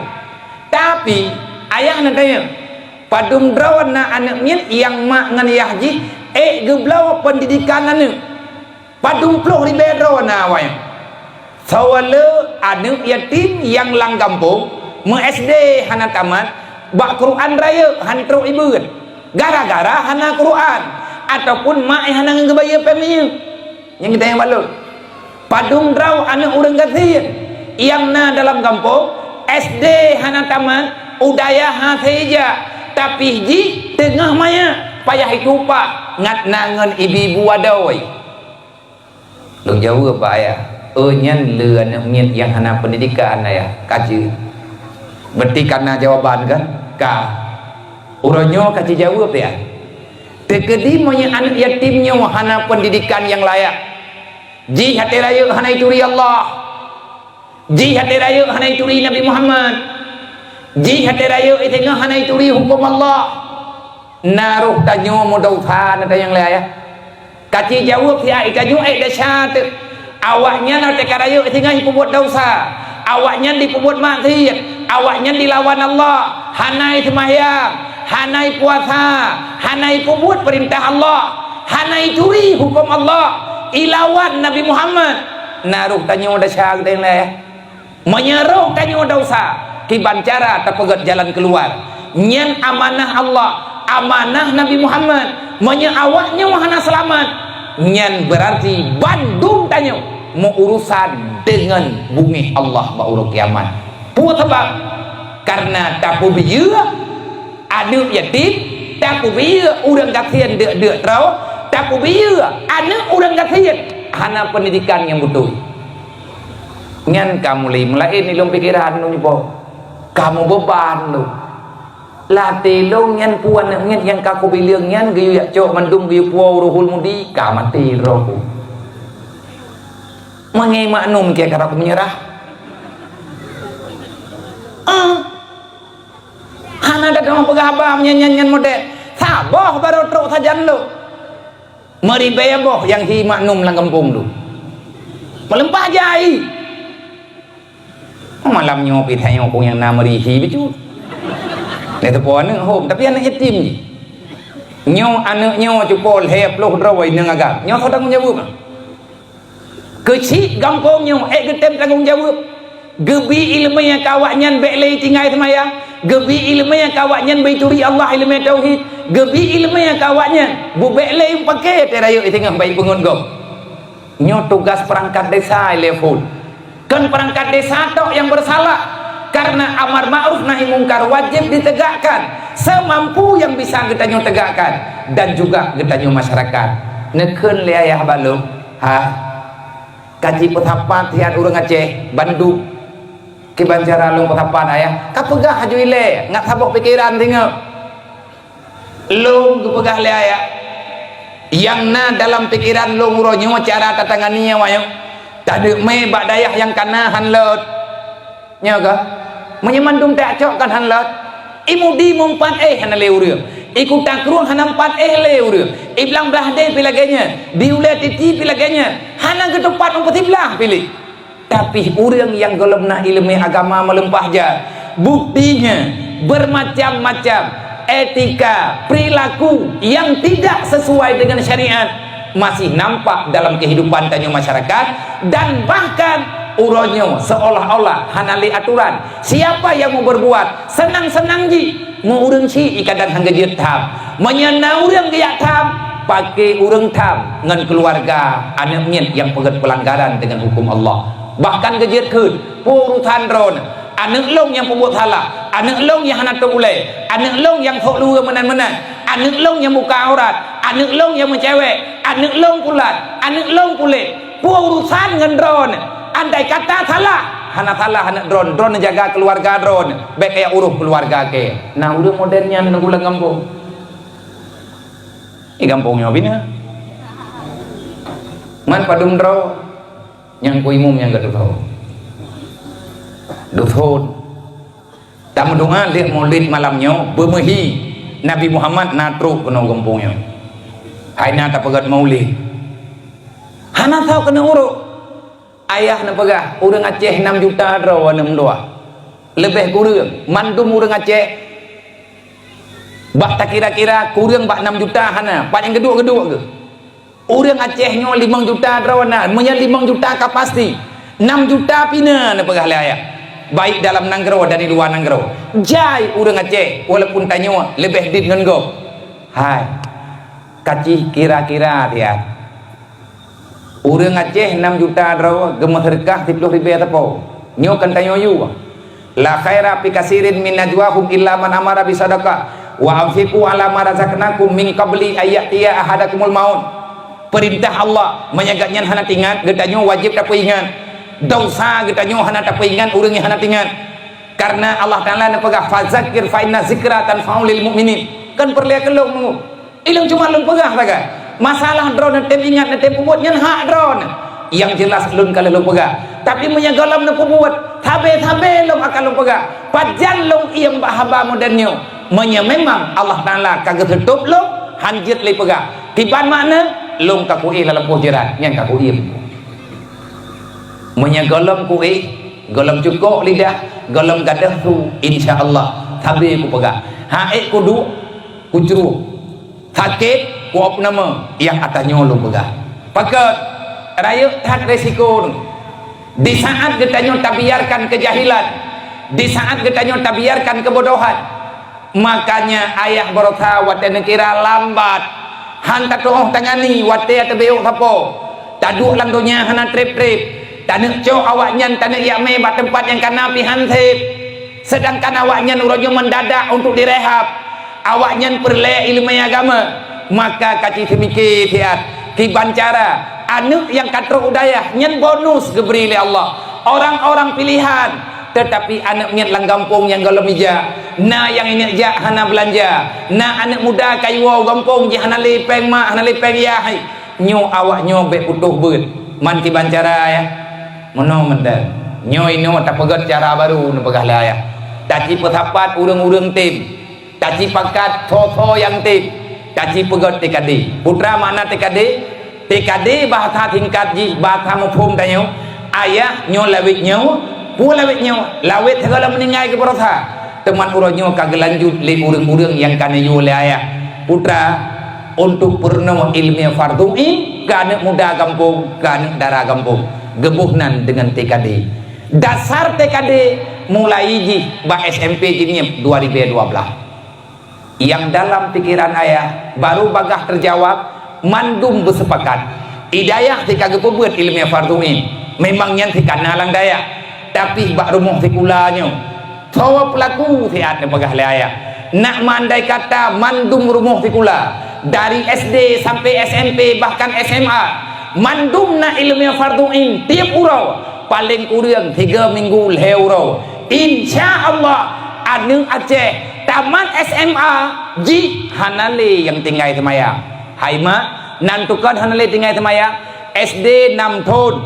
Tapi ayah neutanyong, padum droe na aneuëk miet nyang mak ngon yah jih ék geubloe peundidikan aneuëk? Padum ploh ribée droe na awaknyan. Soe le aneuëk yatim nyang lam gampông, meu-S D hana tamat, bak Quran rayeuk han trok ibeuet, gara-gara hana Quran, ataupun mak geuh hana geubri péng minyeuk. Nyang geutanyoe bak lôn. Padum droe aneuëk ureuëng gasien nyang na dalam gampông, S D hana tamat, u dayah hase ijak, tapi jih teungoh manyang, payah itupat, ngat na ngon ibu-ibu adoe. Lôn jaweueb bak ayah, "Oh, nyan le aneuëk miet nyang hana peundidikan, ayah." Ka jeuet. Berarti ka na jawaban, kan? Ka. Uroe nyoe ka jijaweueb, ya. Teukeudi meunyoe aneuëk yatim nyoe hana peundidikan nyang layak, jih até rayeuk hana ituri Allah, jih até rayeuk hana ituri Nabi Muhammad, jih até rayeuk teungoh hana ituri huköm Allah, na roh tanyoe meudesya na tanyong lé ayah. Ka jijaweueb siat tanyoe ék desya teuh. Awaknyan até ka rayeuk singoh jipeubuet desya. Awaknyan jipeubuet maksiet. Awaknyan jilawan Allah. Hana seumahyang, hana puasa, hana peubuet peurintah Allah, hana turi huköm Allah, ilawan Nabi Muhammad. Na roh tanyoe desya geutanyoe lé. Meunyoe roh tanyoe desya, kiban cara tapeugét jalan keuluar. Nyan amanah Allah, amanah Nabi Muhammad. Meunyoe awaknyoe hana seulamat, nyan beurarti bandum tanyoe meuurusan deungon bungéh Allah bak uroe kiamat. Peue sabab? Kareuna tapeubiyeu aneuëk yatim, tapeubiyeu ureuëng gasien deuk-deuk droe, tapeubiyeu aneuëk ureuëng gasien hana peundidikan nyang beutôi. Nyan ka mulai meulaén di lôn pikeran lôn nyoe po. Ka meubeuban lôn. Lam até lôn nyan peue aneuëk miet nyang ka kubileung nyan geuyue jak cok mandum geuyue puwoe u Ruhul Mudi, ka maté droe ku. Meungai maknum keu karab meunyeurah. Ah. Hana teudeungoe peugah haba meunyan nyan, nyan model. Saboh barô trok sajan lôn. Meuribée boh nyang hi maknum lam gampông tu. Meulimpah jai. Malam nyoe pih tanyoe kong nyang na meuri hi bacut. Lé teupeue aneuëk hom, tapi aneuëk yatim jih. Nyoe aneuëk nyoe cupo lhée ploh droe inong agam. Nyoe soe tanggong jaweueb? Keuchik gampông nyoe ék geutem tanggong jaweueb. Geubi iéleumé keu awaknyan bék lé tinggai seumayang, geubi iéleumé keu awaknyan bék turi Allah iéleumé tauhid, geubi iéleumé keu awaknyan bubék lé paké teurayeuk singoh bék peungeut gob. Nyoe tugas peurangkat desa ilée phon. Kon peurangkat desa tok nyang beusalah, kareuna amar ma'ruf nahi mungkar wajéb ditegakkan seumampu nyang bisa geutanyoe tegakkan dan juga geutanyoe masyarakat. Neukheun lé ayah bak lôn, ha? Ka jipeusapat siat ureuëng Aceh bandum. Kiban cara lôn peusapat, ayah? Ka peugah haju ilée, ngat saboh pikeran singoh. Lôn geupeugah lé ayah, nyang na dalam pikeran lôn uroe nyoe cara tatangani awaknyoe. Tadeuk mé bak dayah nyang kana han lot. Nyoe ka? Meunyoe mandum tacok kan han lot. I Mudi mumpat éh hana lé ureuëng. I Kuta Krueng hana mumpat éh lé ureuëng. I Blang Blahdé pi lagée nyan. Di Ulée Titi pi lagée nyan. Hana geutupat meupeusiblah piléh. Tapi ureuëng nyang gohlom na iéleumé agama meuleumpah jan, buktinya bermacam-macam etika, perilaku yang tidak sesuai dengan syariat masih nampak dalam kehidupan tanyoe masyarakat, dan bahkan uroe nyoe seolah-olah hana lé aturan. Siapa yang mau berbuat senang-senang jih, meu ureuëng syiek kadang han geujeuet tham. Meunyoe na ureuëng geujak tham, paké ureuëng tham ngon keuluwarga aneuëk miet nyang peugét peulanggaran deungon huköm Allah. Bahkan geujeuet kheun, peue urusan droeneuh? Aneuëk lôn nyang peubuet salah, aneuëk lôn nyang hana tôb ulée, aneuëk lôn nyang sôk luweue meunan-meunan, aneuëk lôn nyang buka aurat, aneuëk lôn nyang meucewek, aneuëk lôn kulat, aneuëk lôn kulét. Peue urusan ngon droeneuh? Andai kata salah, hana salah aneuëk droeneuh, droeneuh jaga keuluwarga droeneuh, bék kajak uroh keuluwarga kée. Na ureuëng model nyan neugula gampông. Di gampông nyoe bina. Man padum droe nyang ku imum nyang geututoe. Duthon. Tameudoá lheueh Maulid malam nyoe, beumeuhi Nabi Muhammad na trok keunoe gampông nyoe. Hai na tapeugét Maulid. Hana soe keuneuk uroe. Ayah neupeugah, ureuëng Aceh nam juta droe aneuëk meutuah. Leubeh kureueng, mandum ureuëng Aceh bak takira-kira kureueng bak nam juta hana, pat nyang geuduek-geuduek geuh. Ureuëng Aceh nyoe limong juta droe na, meunyoe limong juta ka pasti, nam juta pih na neupeugah lé ayah, baik dalam nanggroe dan di luwa nanggroe. Jai ureuëng Aceh, walaupun tanyoe leubeh dit ngon gob. Hai, kacih kira-kira dia. Ureuëng Aceh nam juta droe geumeuseudeukah siploh ribée teupeu. Nyoe kan tanyoe yue. La khaira fi kasirin min najwahum illa man amara bi sadaqah wa anfiqu ala ma razaqnakum min qabli ay ya'tiya ahadakumul maut. Peurintah Allah, meunyoe gobnyan hana teuingat, geutanyoe wajéb tapeuingat. Desya geutanyoe hana tapeuingat ureuëng nyang hana teuingat. Karena Allah Taala neupeugah, "Fazakir fa inna zikra tanfa'u lil mu'minin." Kan peureulée keu lôn nunggu. Ilôn cuma lôn peugah sagai. Masalah droeneuh tem ingat neutem peubuet nyan hak droeneuh. Nyang jeulaih lôn ka lheueh lôn peugah. Tapi meunyoe gohlom neupeubuet, sabe-sabe lôn akan lôn peugah. Pajan lôn iem bak haba modern nyoe. Meunyoe memang Allah Taala ka geuseutôb lôn, han jeuet lé peugah. Kiban makna, lôn ka kuéh lam lampôh jeurat, nyan ka kuiem. Meunyoe gohlom kuéh, gohlom cukôk lidah, gohlom gadôh su, insya Allah, sabe kupeugah. Hak ék kuduek, kucrôk. Sakét, kuôb nama nyang ata nyoe lôn peugah. Pakon, rayeuk that resiko nyoe. Di saat geutanyoe tabiarkan keujahilan, di saat geutanyoe tabiarkan keubodohan, makanya ayah barosa watée neukira lambat, han tatuoh tangani watée teubiôk sapo. Taduek lam donya hana treb-treb, taneuk cok awaknyan taneuk jak mé bak teumpat nyang kana pih han sép. Seudangkan awaknyan uroe nyoe mendadak untuk direhab. Awaknyan peureulée iéleumé agama, maka kaci seumike siat kiban cara aneuëk nyang ka trok u dayah nyan bonus geubri lé Allah. Orang-orang pilihan, teutapi aneuëk miet lam gampông nyang gohlom ija, na nyang ingat jak hana beulanja, na aneuëk muda ka iwoe u gampông jih hana lé péng mak, hana lé péng yah. Nyoe awaknyoe bék putôh beuet. Man kiban cara, ya. Meunoe mantong. Nyoe inoe tapeugét cara barô neupeugah lé ayah. Taci peusapat ureuëng-ureuëng tem. Taci pakat soe-soe nyang tem. Taci peugét T K D. Putra makna T K D? T K D bahasa singkat jih, bahasa muphom tanyoe. Ayah nyoe lawét nyoe, peue lawét nyoe? Lawét sigohlom meuninggai geubarosa. Teuma uroe nyoe ka geulanjut lé ureuëng-ureuëng nyang ka neuyue lé ayah. Putra, untuk peurunoe iéleumé fardhu ain keu aneuëk muda gampông, keu aneuëk dara gampông, geuboh nan deungon T K D. Dasar T K D mulai jih bak S M P Jeunieb dua ribu dua belas. Nyang dalam pikeran ayah baru bagah teujawab, mandum beuseupakat. Di dayah teuka geupeubeuet iéleumé fardhu ain, memang nyan teuka na lam dayah. Tapi bak rumoh sikula nyoe, soe peulaku siat neupeugah lé ayah. Nak meundai kata mandum rumoh sikula, dari S D sampai S M P bahkan S M A, Mandum na ileumèe fardhu ain tiep uroe, paleng kureueng tiga minggu lhèe uroe. Insya Allah, aneuk Aceh tamat S M A jih hana lé nyang tinggai seumayang. Hai mak, nan tukon hana lé tinggai seumayang, S D nam thon,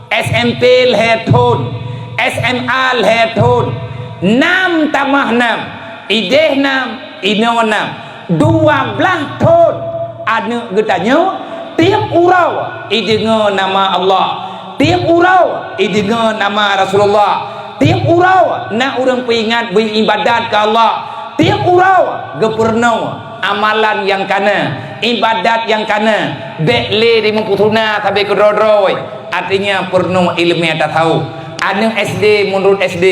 S M P lhèe thon, S M A lhèe thon, nam tamah nam, idéh nam, inoe nam, dua blaih thon. Aneuk geutanyoe tiep uroe ideungoe nama Allah, tiep uroe ideungoe nama Rasulullah, tiep uroe na ureueng peuingat beu ibadat keu Allah, tiep uroe geupeurunoe amalan nyang kana, ibadat nyang kana, bèk lé di meupeusuna sabe keudroe-droe. Artinya, peurunoe ileumèe tasawuf. Aneuk S D meunurot S D,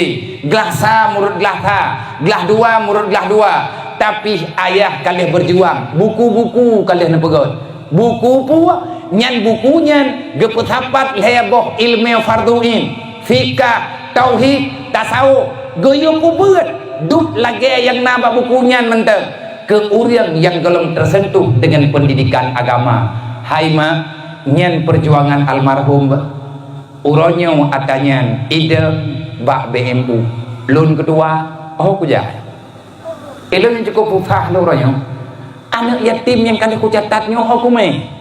glah sa meunurot glah sa, glah dua meunurot glah dua. Tapi ayah ka lheueh beujuang, buku-buku ka lheueh neupeugöt. Buku peue? Nyan buku nyan geupeusapat lhèe boh ileumèe fardhu ain, fikah, tauhid, tasawuf, geuyue peubeuet, dub lagèe nyang na bak buku nyan mantong, keu ureueng nyang gohlom teuseuntuh deungon peundidikan agama. Hai mak, nyan peujuangan almarhum. Uroe nyoe ata nyan idong bak B M U. Lôn keudua, oh kujak. Ilôn nyang cukôp susah lôn uroe nyoe. Aneuk yatim nyang ka lheueh kucatat nyoe, oh kumè.